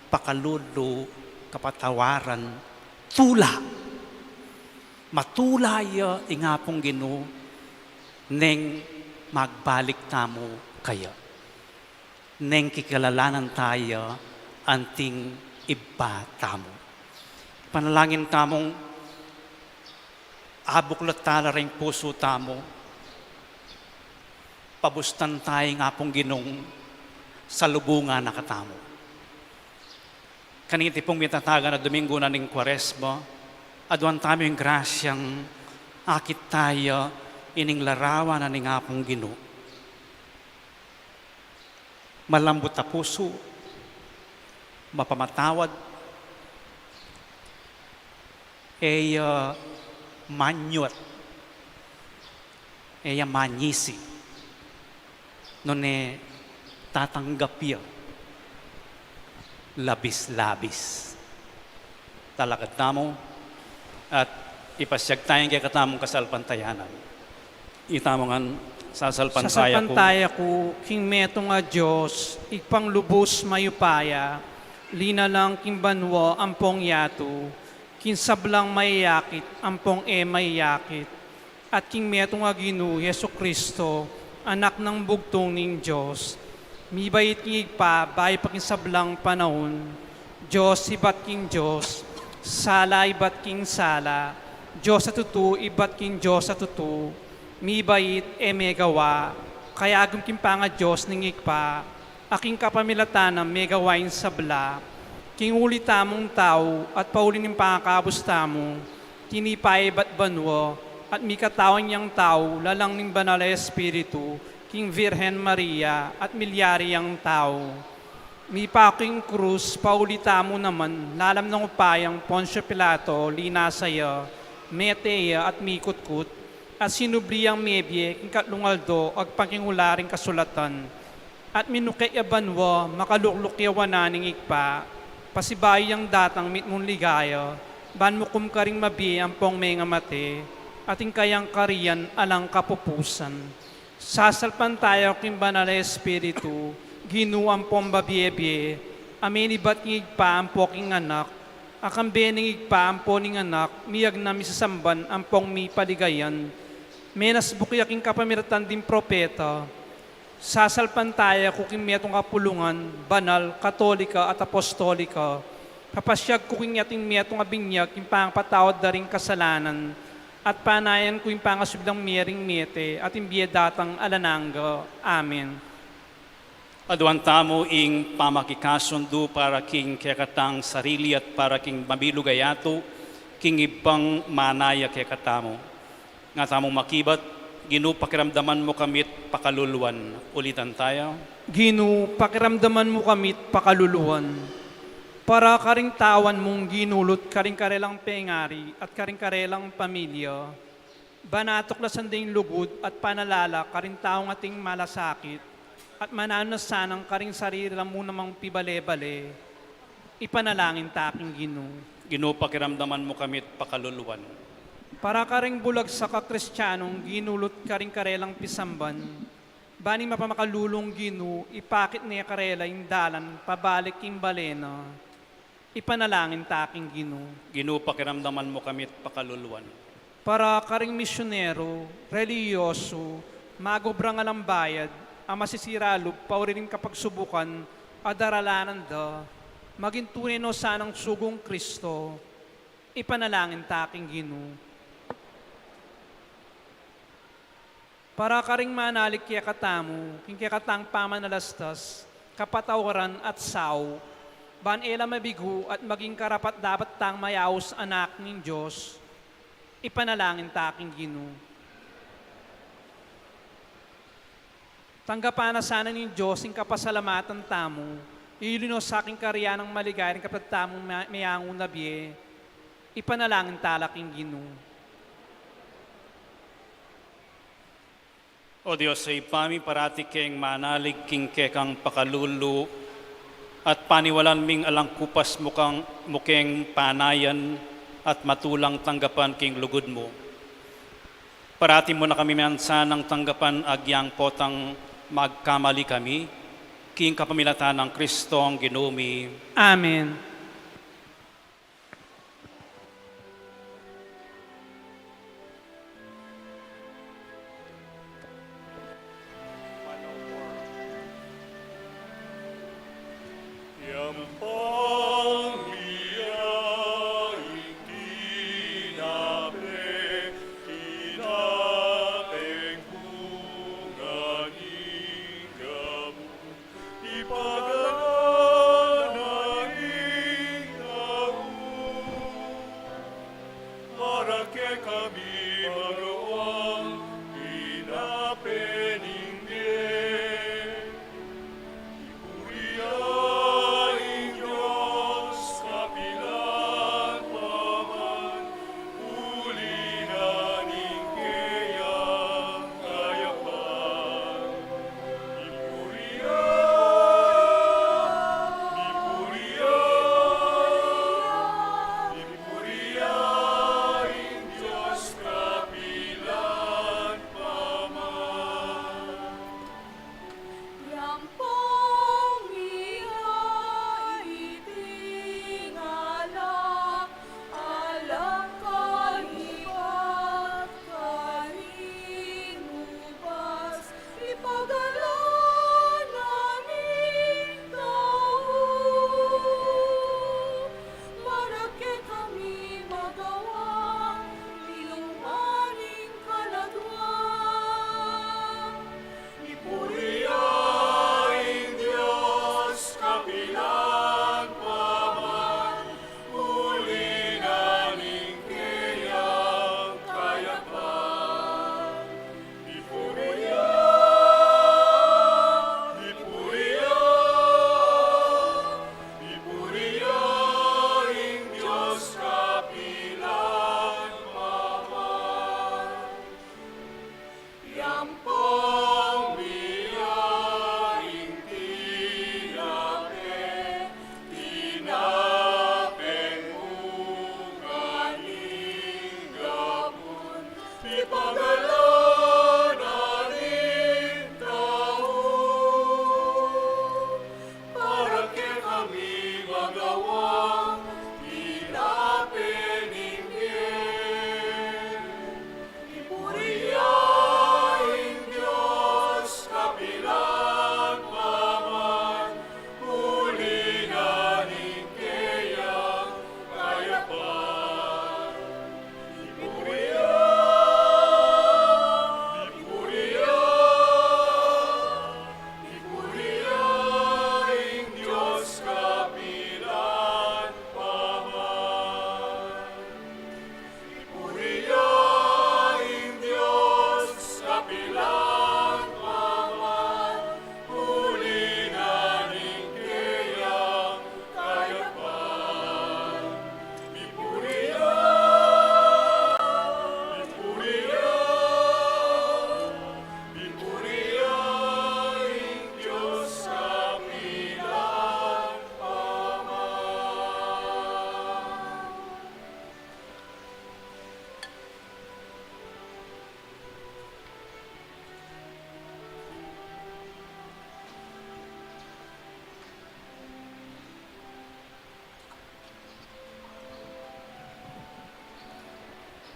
pakalulu, kapatawaran, tula. Matula ya ing Apung Ginu, neng magbalik tamu kaya. Neng kikilalanan taya anting Ibpa tamu. Panalangin tamung abuklat tala ring pusu tamu, pabustan taya ing Apung Ginung salubungan na katamu. Kaniti pung mitatagan a Domingo na ning Kuaresma, aduan tamu ing grasyang akit taya ining larawan na ning Apung Ginu. Malambut a pusu, mapamatawad, e ya manyuat, e ya manyisi, nune tatanggap ya labis-labis. Talakad tamu at ipasyag taya ing kekatamung kasalpantayanan. Itamu ngan, sasalpantaya ku. Sasalpantaya ku king metung a Dios, Ibpang lubus mayupaya, linalang king banua ampong yatu, king sablang mayayakit ampong e mayayakit, at king metung a Ginu Jesucristo, Anak nang bugtung ning Dios, mibait king Ibpa bayu pa king sablang panaun, Dios ibat king Dios, sala ibat king sala, Dios a tutu ibat king Dios a tutu, mibait, e megawa, kayagum king pangadios ning Ibpa, a king kapamilatan na megawa ing sabla, king uli tamung tau at pauli ning pangakabus tamu, tinipa ya ibat banua, at mikatawan yang tau lalang ning Banal a Espiritu, king Virgen Maria, at milyari yang tau. Mipaku king krus, pauli tamu naman, lalam nang upayang Poncio Pilato, linasa ya, mete ya, at mikutkut, at sinubli yang mebie king katlung aldo, agpang king ula ring kasulatan. At minuke ya banua, makalukluk ya wanan ning Ibpa, pasibayu yang datang mitmung ligaya, ban mukum karing mabie ampong mengamate, at ing kayang karian alang kapupusan. Sasalpantaya ku king Banal a Espiritu, Ginu ampong mabie-bie, a menibat king Ibpa ampo king Anak, a kambe ning Ibpa ampo ning Anak, miyagna misasamban ampong mipaligayan. Menasbuk ya king kapamilatan ding propeta. Sasalpantaya ku king metung a kapulungan, banal, katolika, at apostolika. Papasyag ku king ating metung a binyag king pangapatawad da ring kasalanan, at panayan ku ing pangasubli nang Mering mete, at ing bie datang alang angga. Amen. Aduan tamu ing pamakikasundu para king kekatang sarili at para king mabilug a yatu, king Ibpang manaya kekatamu. Nga tamung makibat, Ginu, pakiramdaman mu kami't pakaluluan. Ulitan taya. Ginu, pakiramdaman mu kami't pakaluluan. Para karing tawan mung ginulut karing karelang pengari at karing karelang pamilya, ban atuklasan da ing lugud at panalala karing taung ating malasakit, at mananu na sanang karing sarili la mu namang pibale-bale, ipanalangin ta king Ginu. Ginu, pakiramdaman mu kami't pakaluluan. Para karing bulagsak a Kristianong ginulut karing karelang pisamban, ban ing mapamakalulung Ginu, ipakit ne karela ing dalan pabalik king bale na, ipanalangin ta king Ginu. Ginu, pakiramdaman mu kami't pakaluluan. Para karing misyonero, relihiyoso, magobrang alang bayad, a masisira lub pauli ring kapagsubukan a daralanan da, maging tune no sanang sugung Kristo, ipanalangin ta king Ginu. Para karing manalig kekatamu, king kekatang pamanalastas, kapatawaran at sau, ban e la mabigu at maging karapat-dapat tang mayaus anak ning Dios, ipanalangin ta king Ginu. Tanggapan na sana ning Dios ing kapasalamatan tamu, iuli no sa king karian nang maligaya ring kapatad tamung me-, meangu na bie, ipanalangin ta la king Ginu. O Dios a Ibpa mi, parati keng manalig king kekang pakalulu, At paniwalan ming alang kupas mu kang, mu keng panayan at matulang tanggapan king lugud mu. Parati mu na kami mansanang tanggapan agyang potang magkamali kami, king kapamilatan nang Kristong Ginu mi. Amen. Yang pang mia ing tinape, tinapeng bunga ning gabun, ipagana ning tau. Para kekami magawang tinape ning bie. Ipuri ya ing Dios kapilan paman, uli na ning keyang kayapan. Ipuri ya, ipuri ya, ipuri ya ing Dios kapilan paman. Yang pang mia iti ngalak, alang kaibat karing ubas, ipagala na ning tau. Para kekami magawang inuman ning kaladwa. Ipuri ya ing Dios kapilan paman, uli na ning keyang kayapan. Ipuri ya, ipuri ya, ipuri ya ing Dios kapilan paman. Yang pang mia ing tinape, tinapeng bunga ning gabun, ipagala na ning tau. Para kekami magawang tinape ning bie. Ipuri ya ing Dios kapilan paman, uli na ning keyang kayapan. Ipuri ya, ipuri ya, ipuri ya ing Dios kapilan paman. Ipuri ya ing Dios kapilan paman, uli na ning keyang kayapan. Ipuri ya, ipuri ya, ipuri ya ing Dios kapilan paman.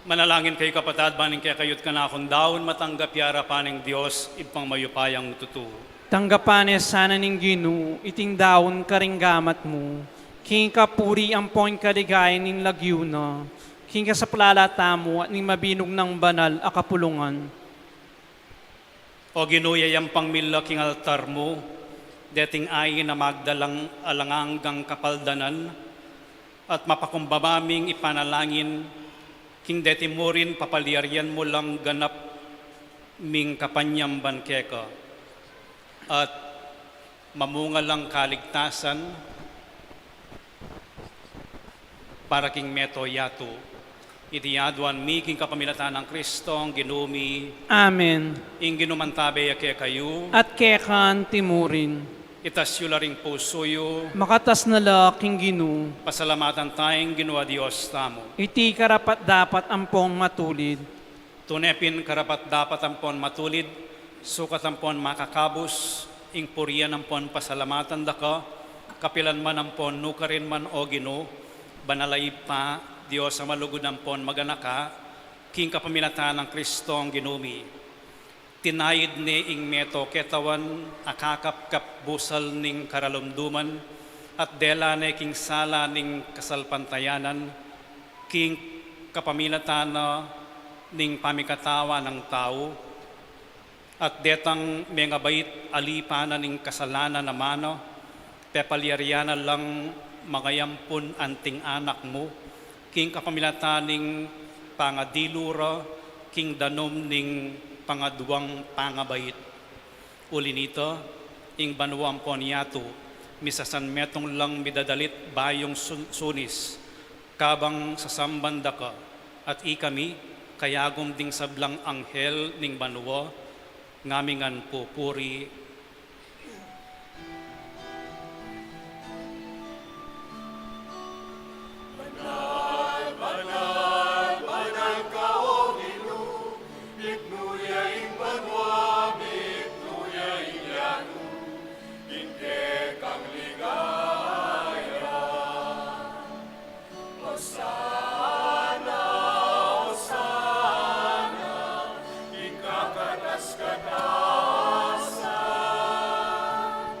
Manalangin kayu, kapatad, ban ing kekayu't kanakung daun matanggap ya king arapan ning Dios, Ibpang mayupayang tutu. Tanggapan na sana ning Ginu iting daun karing gamat mu, king kapurian ampon kaligayan ning lagyu na, king kasaplalan tamu at ning mabinug nang banal a kapulungan. O Ginu, yayampang mi la king altar mu deting ain a magdalang alang anggang kapaldanan, at mapakumbaba ming ipanalangin king deti murin papalyarian mu lang ganap ming kapanyamban keka, at mamunga lang kaligtasan para king mabilug a yatu. Iti aduan mi king kapamilatan nang Kristong Ginu mi. Amen. Ing Ginu mantabe ya kekayu. At keka anti murin. Itas yu la ring pusu yu. Makatas na la king Ginu. Pasalamatan taya ing Ginu a Dios tamu. Iti karapat-dapat ampon matulid. Tune pin karapat-dapat ampon matulid, sukat ampon makakabus, ing purian ampon pasalamatan da ka, kapilan man ampon nukarin man, o Ginu, banal a Ibpa, Dios a malugud ampon maganaka, king kapamilatan nang Kristong Ginu mi. Tinaid ne ing meto ketawan a kakapkap busal ning karalumduman, at dela ne king sala ning kasalpantayanan, king kapamilatan na ning pamikatawan nang tau, at detang mengabait a lipanan ning kasalanan a mana, pepalyarian na lang mangayampun anting anak mu, king kapamilatan ning pangadilu ra, king danum ning pangaduang pangabait. Uli nita, ing banua ampon yatu, misasanmetung lang midadalit bayung sun-, sunis, kabang sasamban da ka, at ikami, kayagum ding sablang anghel ning banua, ngamingan pupuri. Banal, banal, banal ka, o Ginu, mitmu ya ing banua, mitmu ya ing yatu, king kekang ligaya. Osana, Osana, ing kakatas-katasan.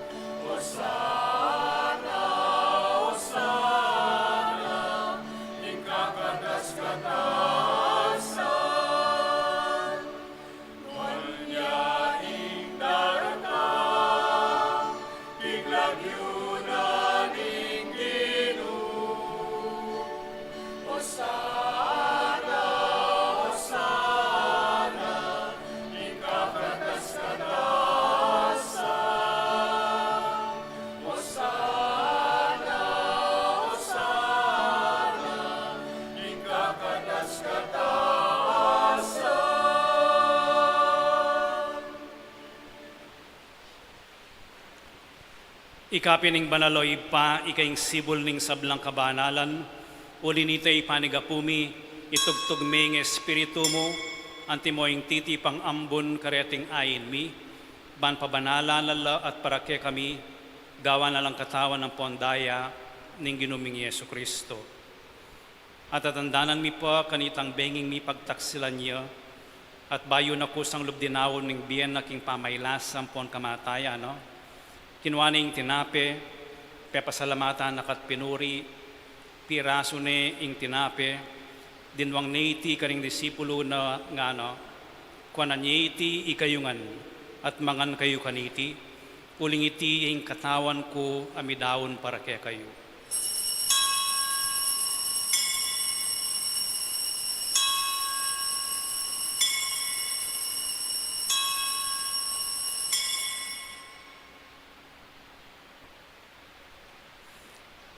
Osana, Osana, ing kakatas-katasan. Nuan ya ing daratang king lagyu na ning Ginu. Osana, Osana, ing kakatas-katasan. Osana, Osana, ing kakatas-katasan. Ika pin ing banal, o Ibpa, ika ing sibul ning sablang kabanalan, uli nita ipanigapu mi, itugtug me ing Espiritu mu, antimo ing titipang ambun kareting ain mi, ban pabanalan na la at para kekami, gawan na lang katawan ampon daya ning Ginu ming Jesucristo. At tatandanan mi pa kanitang benging mipagtaksilan ya, at bayu na kusang lub dinaun ning bie na king pamailasa ampon kamatayan na, kinua ne ing tinape, pepasalamatan na ka't pinuri, pirasu ne ing tinape, dinwang ne iti karing disipulu na, ngana, kuanan ye iti ikayu ngan, at mangan kayu kaniti, uling iti ing katawan ku a midaun para kekayu.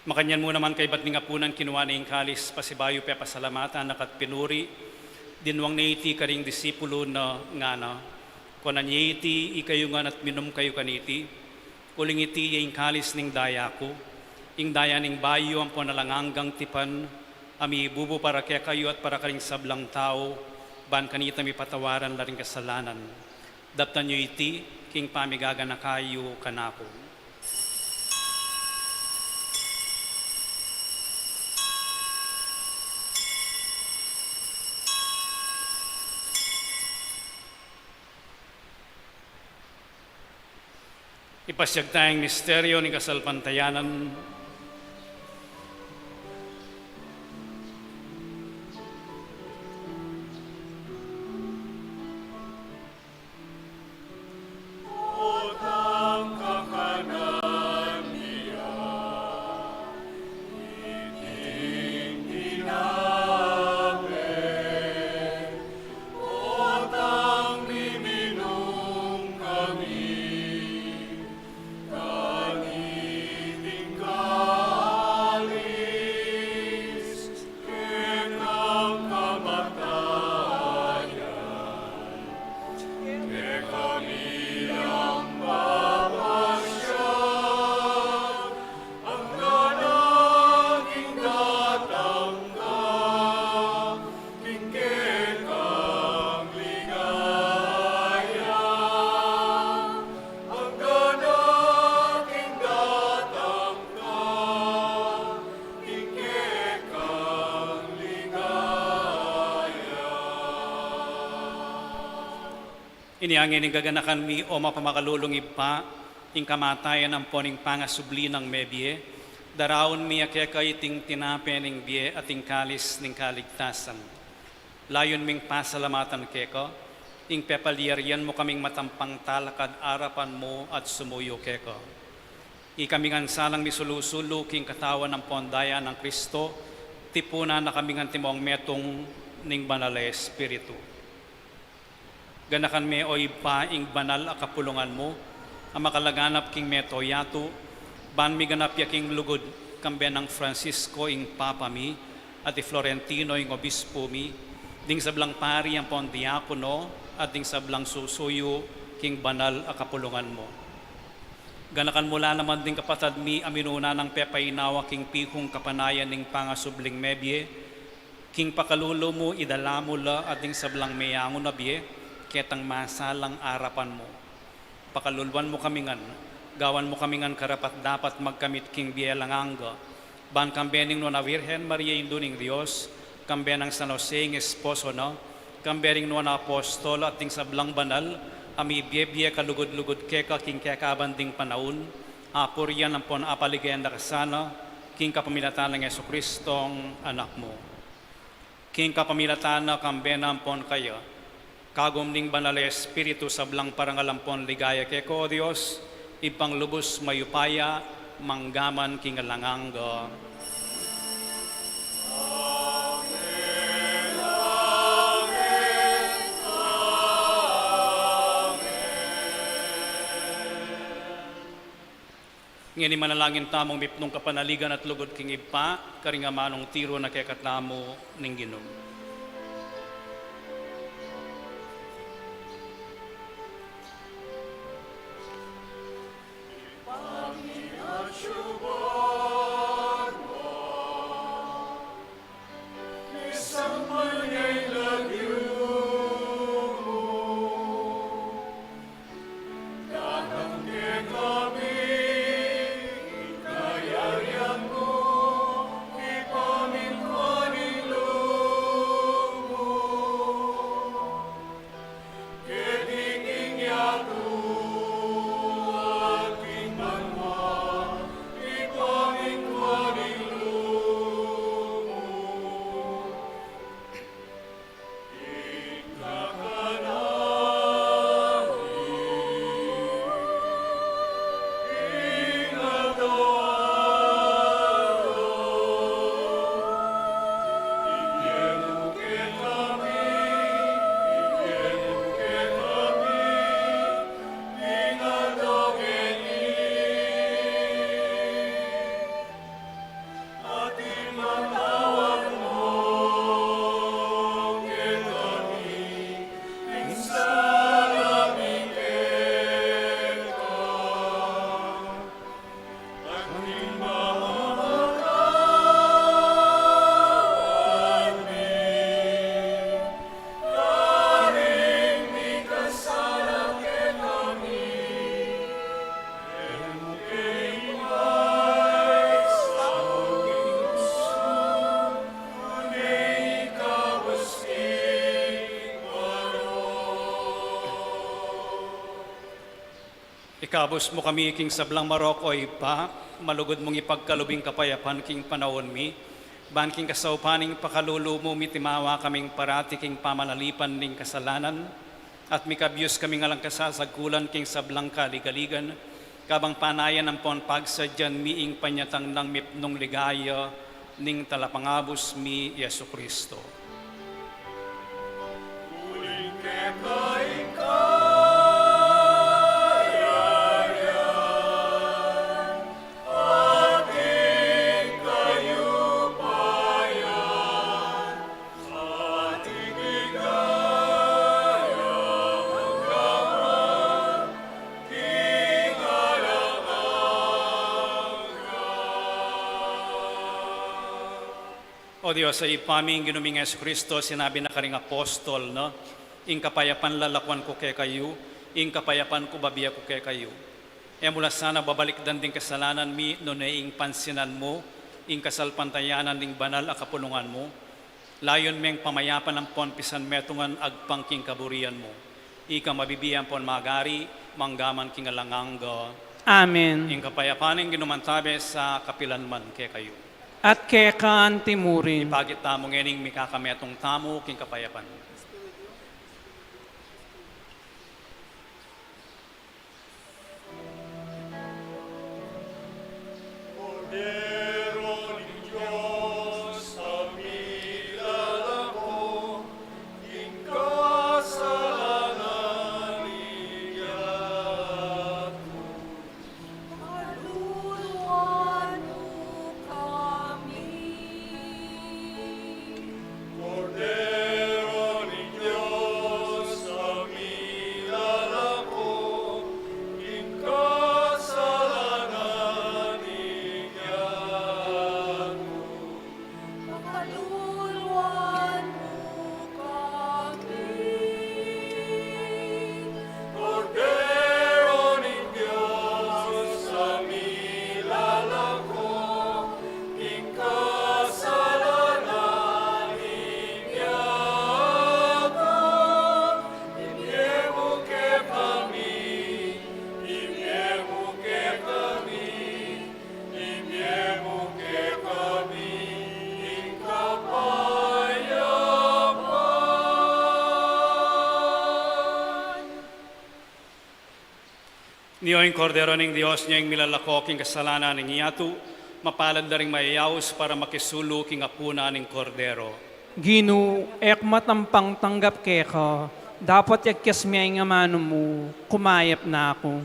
Makanyan mu naman kaybat ning apunan, kinua ne ing kalis, pasibayu pepasalamatan na ka't pinuri, dinwang ne iti karing disipulu na, ngana, kuanan ye iti ikayu ngan at minum kayu kaniti, uling iti ya ing kalis ning daya ku, ing daya ning bayu ampon alang anggang tipan, a mibubu para kekayu at para karing sablang tau, ban kanita mipatawaran la ring kasalanan. Daptan yu iti king pamigaganaka yu kanaku. Ipasiag taya ing misteryo ning kasalpantayanan. Nia ngeni ning gaganakan mi, o mapamakalulung Ibpa, ing kamatayan ampon ing pangasubli nang mebie, daraun mi keka iting tinape ning bie at ing kalis ning kaligtasan. Layun ming pasalamatan keka ing pepalyarian mu kaming matampang talakad arapan mu at sumuyu keka. Ikami ngan sanang misulu-sulu king katawan ampon daya nang Kristo, tipunan na kaming antimong metung ning Banal a Espiritu. Ganakan me, o Ibpa, ing banal a kapulungan mu a makalaganap king mabilug a yatu, ban miganap ya king lugud, kambe nang Francisco ing Papa mi, at i Florentino ing Obispo mi, ding sablang pari ampon diakono, at ding sablang susuyu king banal a kapulungan mu. Ganakan mu la naman ding kapatad mi a minuna nang pepainawa king pihung kapanayan ning pangasubling mebie, king pakalulu mu idala mu la at ding sablang meangu na bie, ketang masalang arapan mu. Pakaluluan mu kami ngan, gawan mu kami ngan karapat-dapat magkamit king bie alang angga, ban kambe ning Nuan a Virgen Maria, Indu ning Dios, kambe nang San Jose ing esposo na, kambe ring nuan a apostol at ding sablang banal a mibie-bie kalugud-lugud keka king kekaban ding panaun, apurian ampon apaligayan da ka sana, king kapamilatan nang Jesucristong Anak mu. King kapamilatan na, kambe na ampon kaya, kagum ning Banal a Espiritu, sablang parangal ampon ligaya keka, o Dios, Ibpang lubus mayupaya, mangga man king alang angga. Ngeni manalangin tamung mipnung kapanaligan at lugud king Ibpa, karing amanung tiru na kekatamu ning Ginu. Ikabus mu kami king sablang marok, o Ibpa, malugud mung ipagkalub ing kapayapan king panaun mi, ban king kasaupan ning pakalulu mu mitimawa kaming parati king pamanalipan ning kasalanan, at mikabius kaming alang kasasagkulan king sablang kaligaligan, kabang panayan ampon pagsadyan mi ing panyatang nang mipnung ligaya ning Talapangabus mi, Jesucristo. O Dios a Ibpa mi, ing Ginu ming Jesucristo, sinabi na karing apostol na, "Ing kapayapan lalakuan ku kekayu, ing kapayapan ku babie ku kekayu." E mu la sana babalikdan ding kasalanan mi, nune ing pansinan mu ing kasalpantayanan ning banal a kapulungan mu. Layun meng pamayapan ampon pisanmetungan agpang king kaburian mu. Ika mabibie ampon magari, mangga man king alang angga. Amen. Ing kapayapan ning Ginu mantabe sa kapilan man kekayu. At keka anti murin. Ipakit tamu ngening mikakametung tamu king kapayapan. Kordero ning Dios, a milalako king kasalanan ning yatu. Kaluluan mu kami. Kordero ning Dios, a milalako king kasalanan ning yatu. Pakaluluan mu kami. Kordero ning Dios, a milalako king kasalanan ning yatu. Ibie mu kekami, ibie mu kekami, ibie mu kekami ing kapayapan. Nio ing Kordero ning Dios, nio ing milalako king kasalanan ning yatu. Mapalad la ring mayayaus para makisulu king apunan ning Kordero. Ginu, e ku matampang tanggap keka, dapot yagkas me ing amanu mu, kumayap na ku.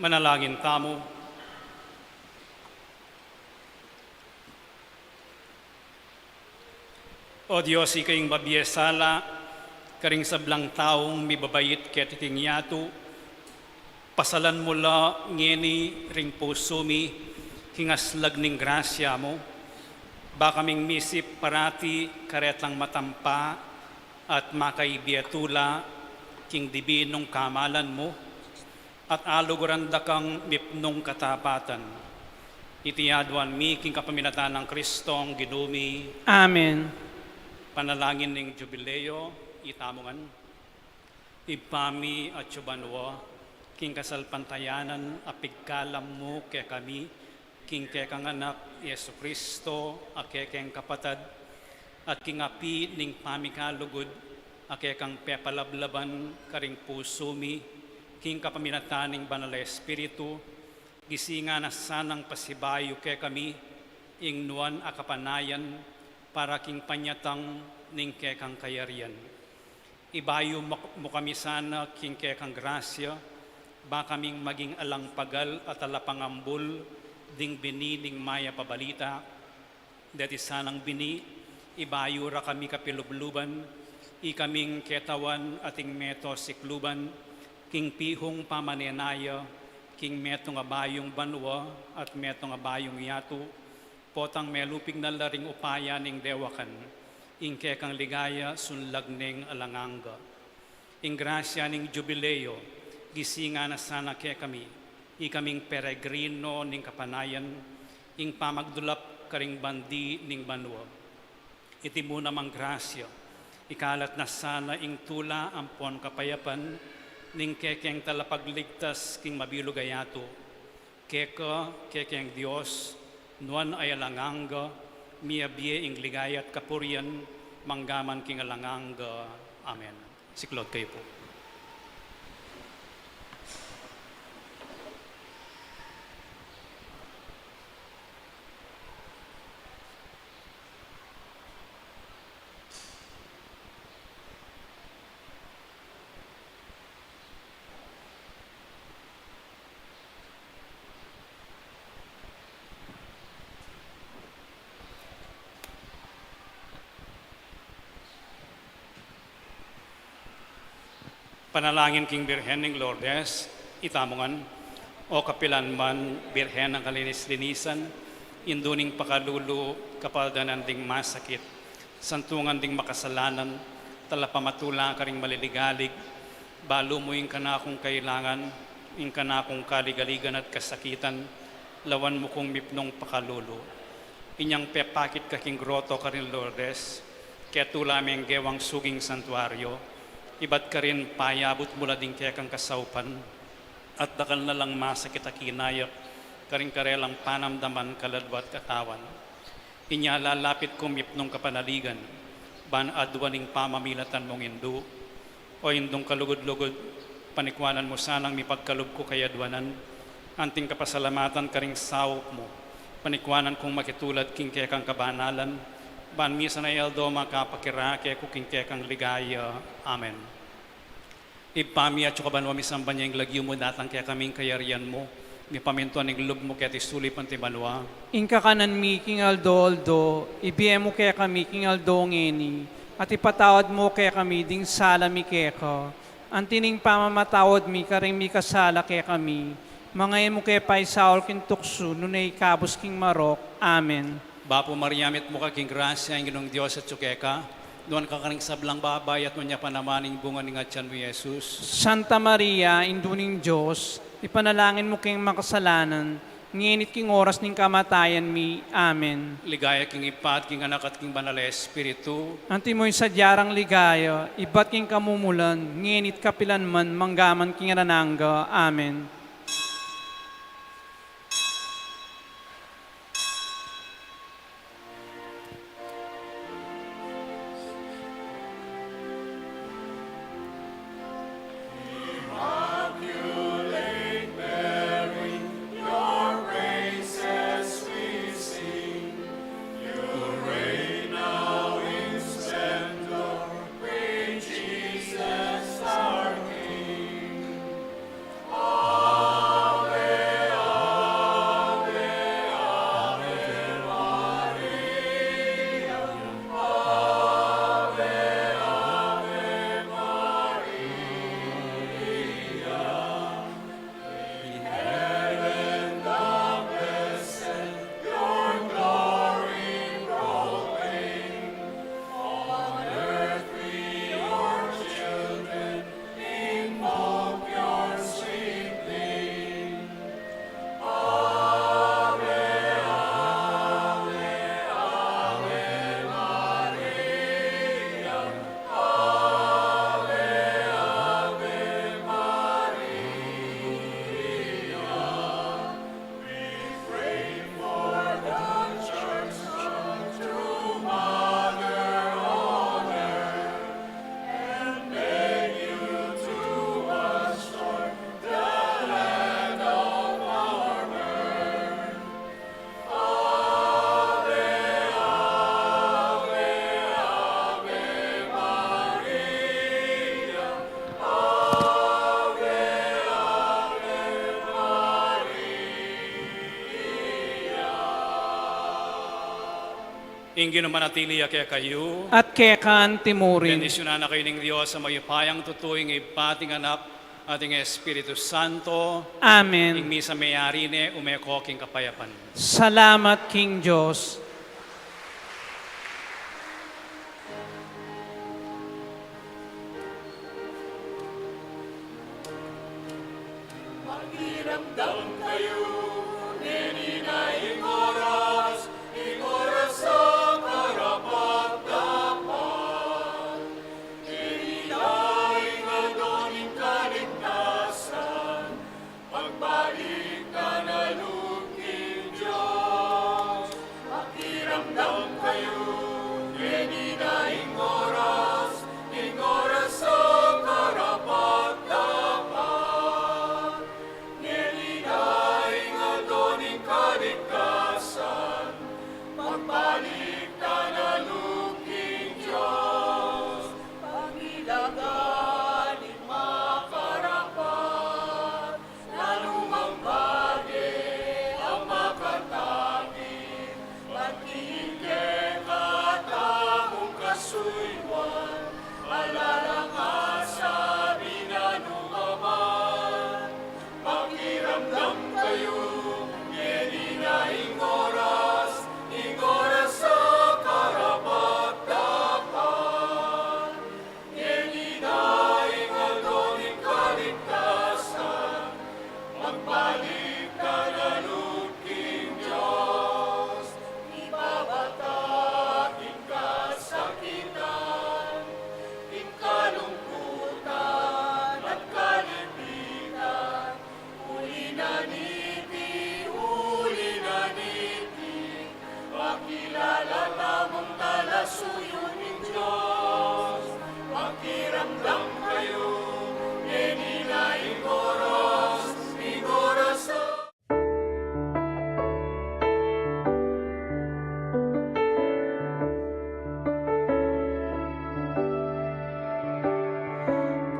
Manalangin tamu. O Dios, ika ing mabie sala karing sablang taung mibabait keti king yatu, pasalan mu la ngeni ring pusu mi king aslag ning grasya mu, ba kaming misip parati karetang matampa at makaibie tula king dibinung kamalan mu, at aluguran da kang mipnung katapatan. Iti aduan mi king kapamilatan nang Kristong Ginu mi. Amen. Panalangin ning Jubileo, itamu ngan. Ibpa mi atsu ka banua, king kasalpantayanan a pigkalam mu kekami king kekang Anak, i Jesu Kristo, a kekeng kapatad, at king api ning pamikalugud a kekang pepalablaban karing pusu mi king kapamilatan ning Banal a Espiritu, gisingan na sanang pasibayu kekami ing nuan a kapanayan para king panyatang ning kekang kayarian. Ibayu mu, mu kami sana king kekang grasya, ba kaming maging alang pagal at alapangambul ding bini ning mayap a balita. Deti sanang bini, ibayu ra kami kapilubluban, ikaming ketawan ating meto sikluban king pihung pamanenaya king metung a bayung banua at metung a bayung yatu, potang melupig na la ring upaya ning dewakan, ing kekang ligaya sunlag ning alang angga. Ing grasya ning Jubileo, gisingan na sana kekami, ikaming peregrino ning kapanayan, ing pamagdulap karing bandi ning banua. Iti mu namang grasya, ikalat na sana ing tula ampon kapayapan ning kekeng talapagligtas king mabilug a yatu. Keka, kekeng Dios, nuan a alang angga, miyabie ing ligaya at kapurian, manggaman king alang angga. Amen. Siklaud kayu pu. Panalangin king Birhen ning Lourdes, itamu ngan. O kapilan man, Birhen a kalinis-linisan, indu ning pakalulu, kapaldanan ding masakit, santungan ding makasalanan, talapamatula karing maliligalig, balu mu ing kanakung kailangan, ing kanakung kaligaligan at kasakitan, lawan mu kung mipnung pakalulu. Inyang pepakit ka king groto karin Lourdes, ketula meng gewang suging santuario, ibat karin payabut mu la ding kekang kasaupan, at dakal na lang masakit a kinayak karing karelang panamdaman, kaladwa at katawan. Inya lalapit kung mipnung kapanaligan, ban aduan ing pamamilatan mung indu. O Indung kalugud-lugud, panikuanan mu sanang mipagkalub ku kayaduanan, anting kapasalamatan karing saup mu, panikuanan kung makitulad king kekang kabanalan, ban misan a aldo makapakirake ku king kekang ligaya. Amen. Ibpa mi atsu ka banua, misamban ya ing lagyu mu, datang kekami ing kayarian mu, mipamintuan ing lub mu keti sulip anti banua. Ing kakanan mi king aldo-aldo, ibie mu kekami king aldo ngeni, at ipatawad mu kekami ding sala mi keka, anti ning pamamatawad mi karing mikasala kekami. Manga e mu ke paisaul king tuksu, nune ikabus king marok. Amen. Bapu Maria, mitmu ka king grasya, ing Ginung Dios atsu keka, nuan ka karing sablang babai, at nuan ya pa naman ing bunga ning atian mu, i Jesus. Santa Maria, Indu ning Dios, ipanalangin mu keng makasalanan, ngeni at king oras ning kamatayan mi. Amen. Ligaya king Ibpa, at king Anak, at king Banal a Espiritu. Antimo ing sadya rang ligaya, ibat king kamumulan, ngeni at kapilan man, manggaman king alang angga. Amen. Ginu manatili ya kekayu. At keka naman murin. Bendisyunan na kayu ning Dios a mayupayang tutu, ing Ibpa, ating Anak, ating Espiritu Santo. Amen. Ing misa meyari ne, ume ko king kapayapan. Salamat king Dios. Pakiramdam kayu, ngeni na ing oras, ing oras a karapat-dapat. Ngeni na ing aldo ning kaligtasan, magbalik ka na lub king Dios. Pakiramdam kayu, ngeni na ing oras, ing oras a karapat-dapat. Ngeni na ing aldo ning kaligtasan, magbalik ka na lub king Dios. Pangilaga ning makarapat, nanumang bage a makatakit, pati ing kekatamung kasuyuan, ala lang asabi na nu ka man. Pakiramdam kayu, ngeni na ing oras, ing oras a karapat-dapat. Ngeni na ing aldo ning kaligtasan, magbalik ka na lub king Dios. Ibabata ing kasakitan, ing kalungkutan at kalipitan, uli na niti, uli na niti, pakilala tamung talasuyu ning Dios. Pakiramdam kayu, ngeni na ing oras, ing oras a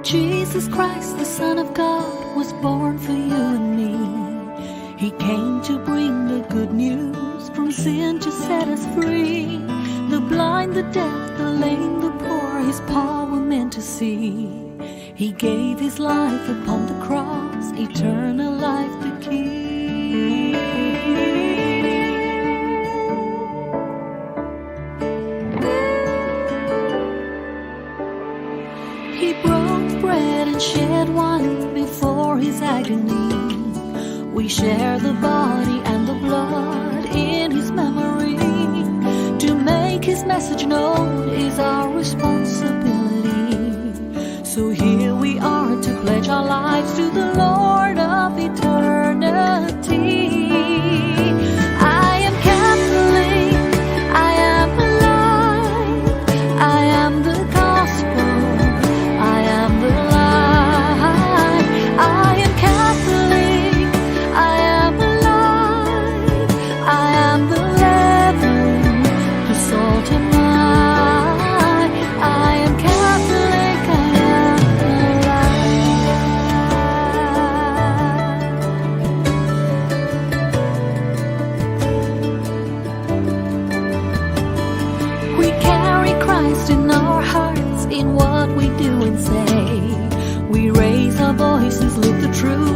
Jesus Christ, the Son of God, was born for you and me. He came to bring the good news, from sin to set us free. The blind, the deaf, the lame, the poor, his power men to see. He gave his life upon the cross, eternal life to keep. He broke bread and shed wine before his agony. We share the body and the blood in his memory. To make his message known is our responsibility. So here we are to pledge our lives to the Lord of eternity. I am Catholic, I am alive, I am the gospel, I am the light. I am Catholic, I am alive, I am the leaven, the salt am I. I am Catholic, I am alive. We carry Christ in our hearts, in what we do and say. We raise our voices, live the truth.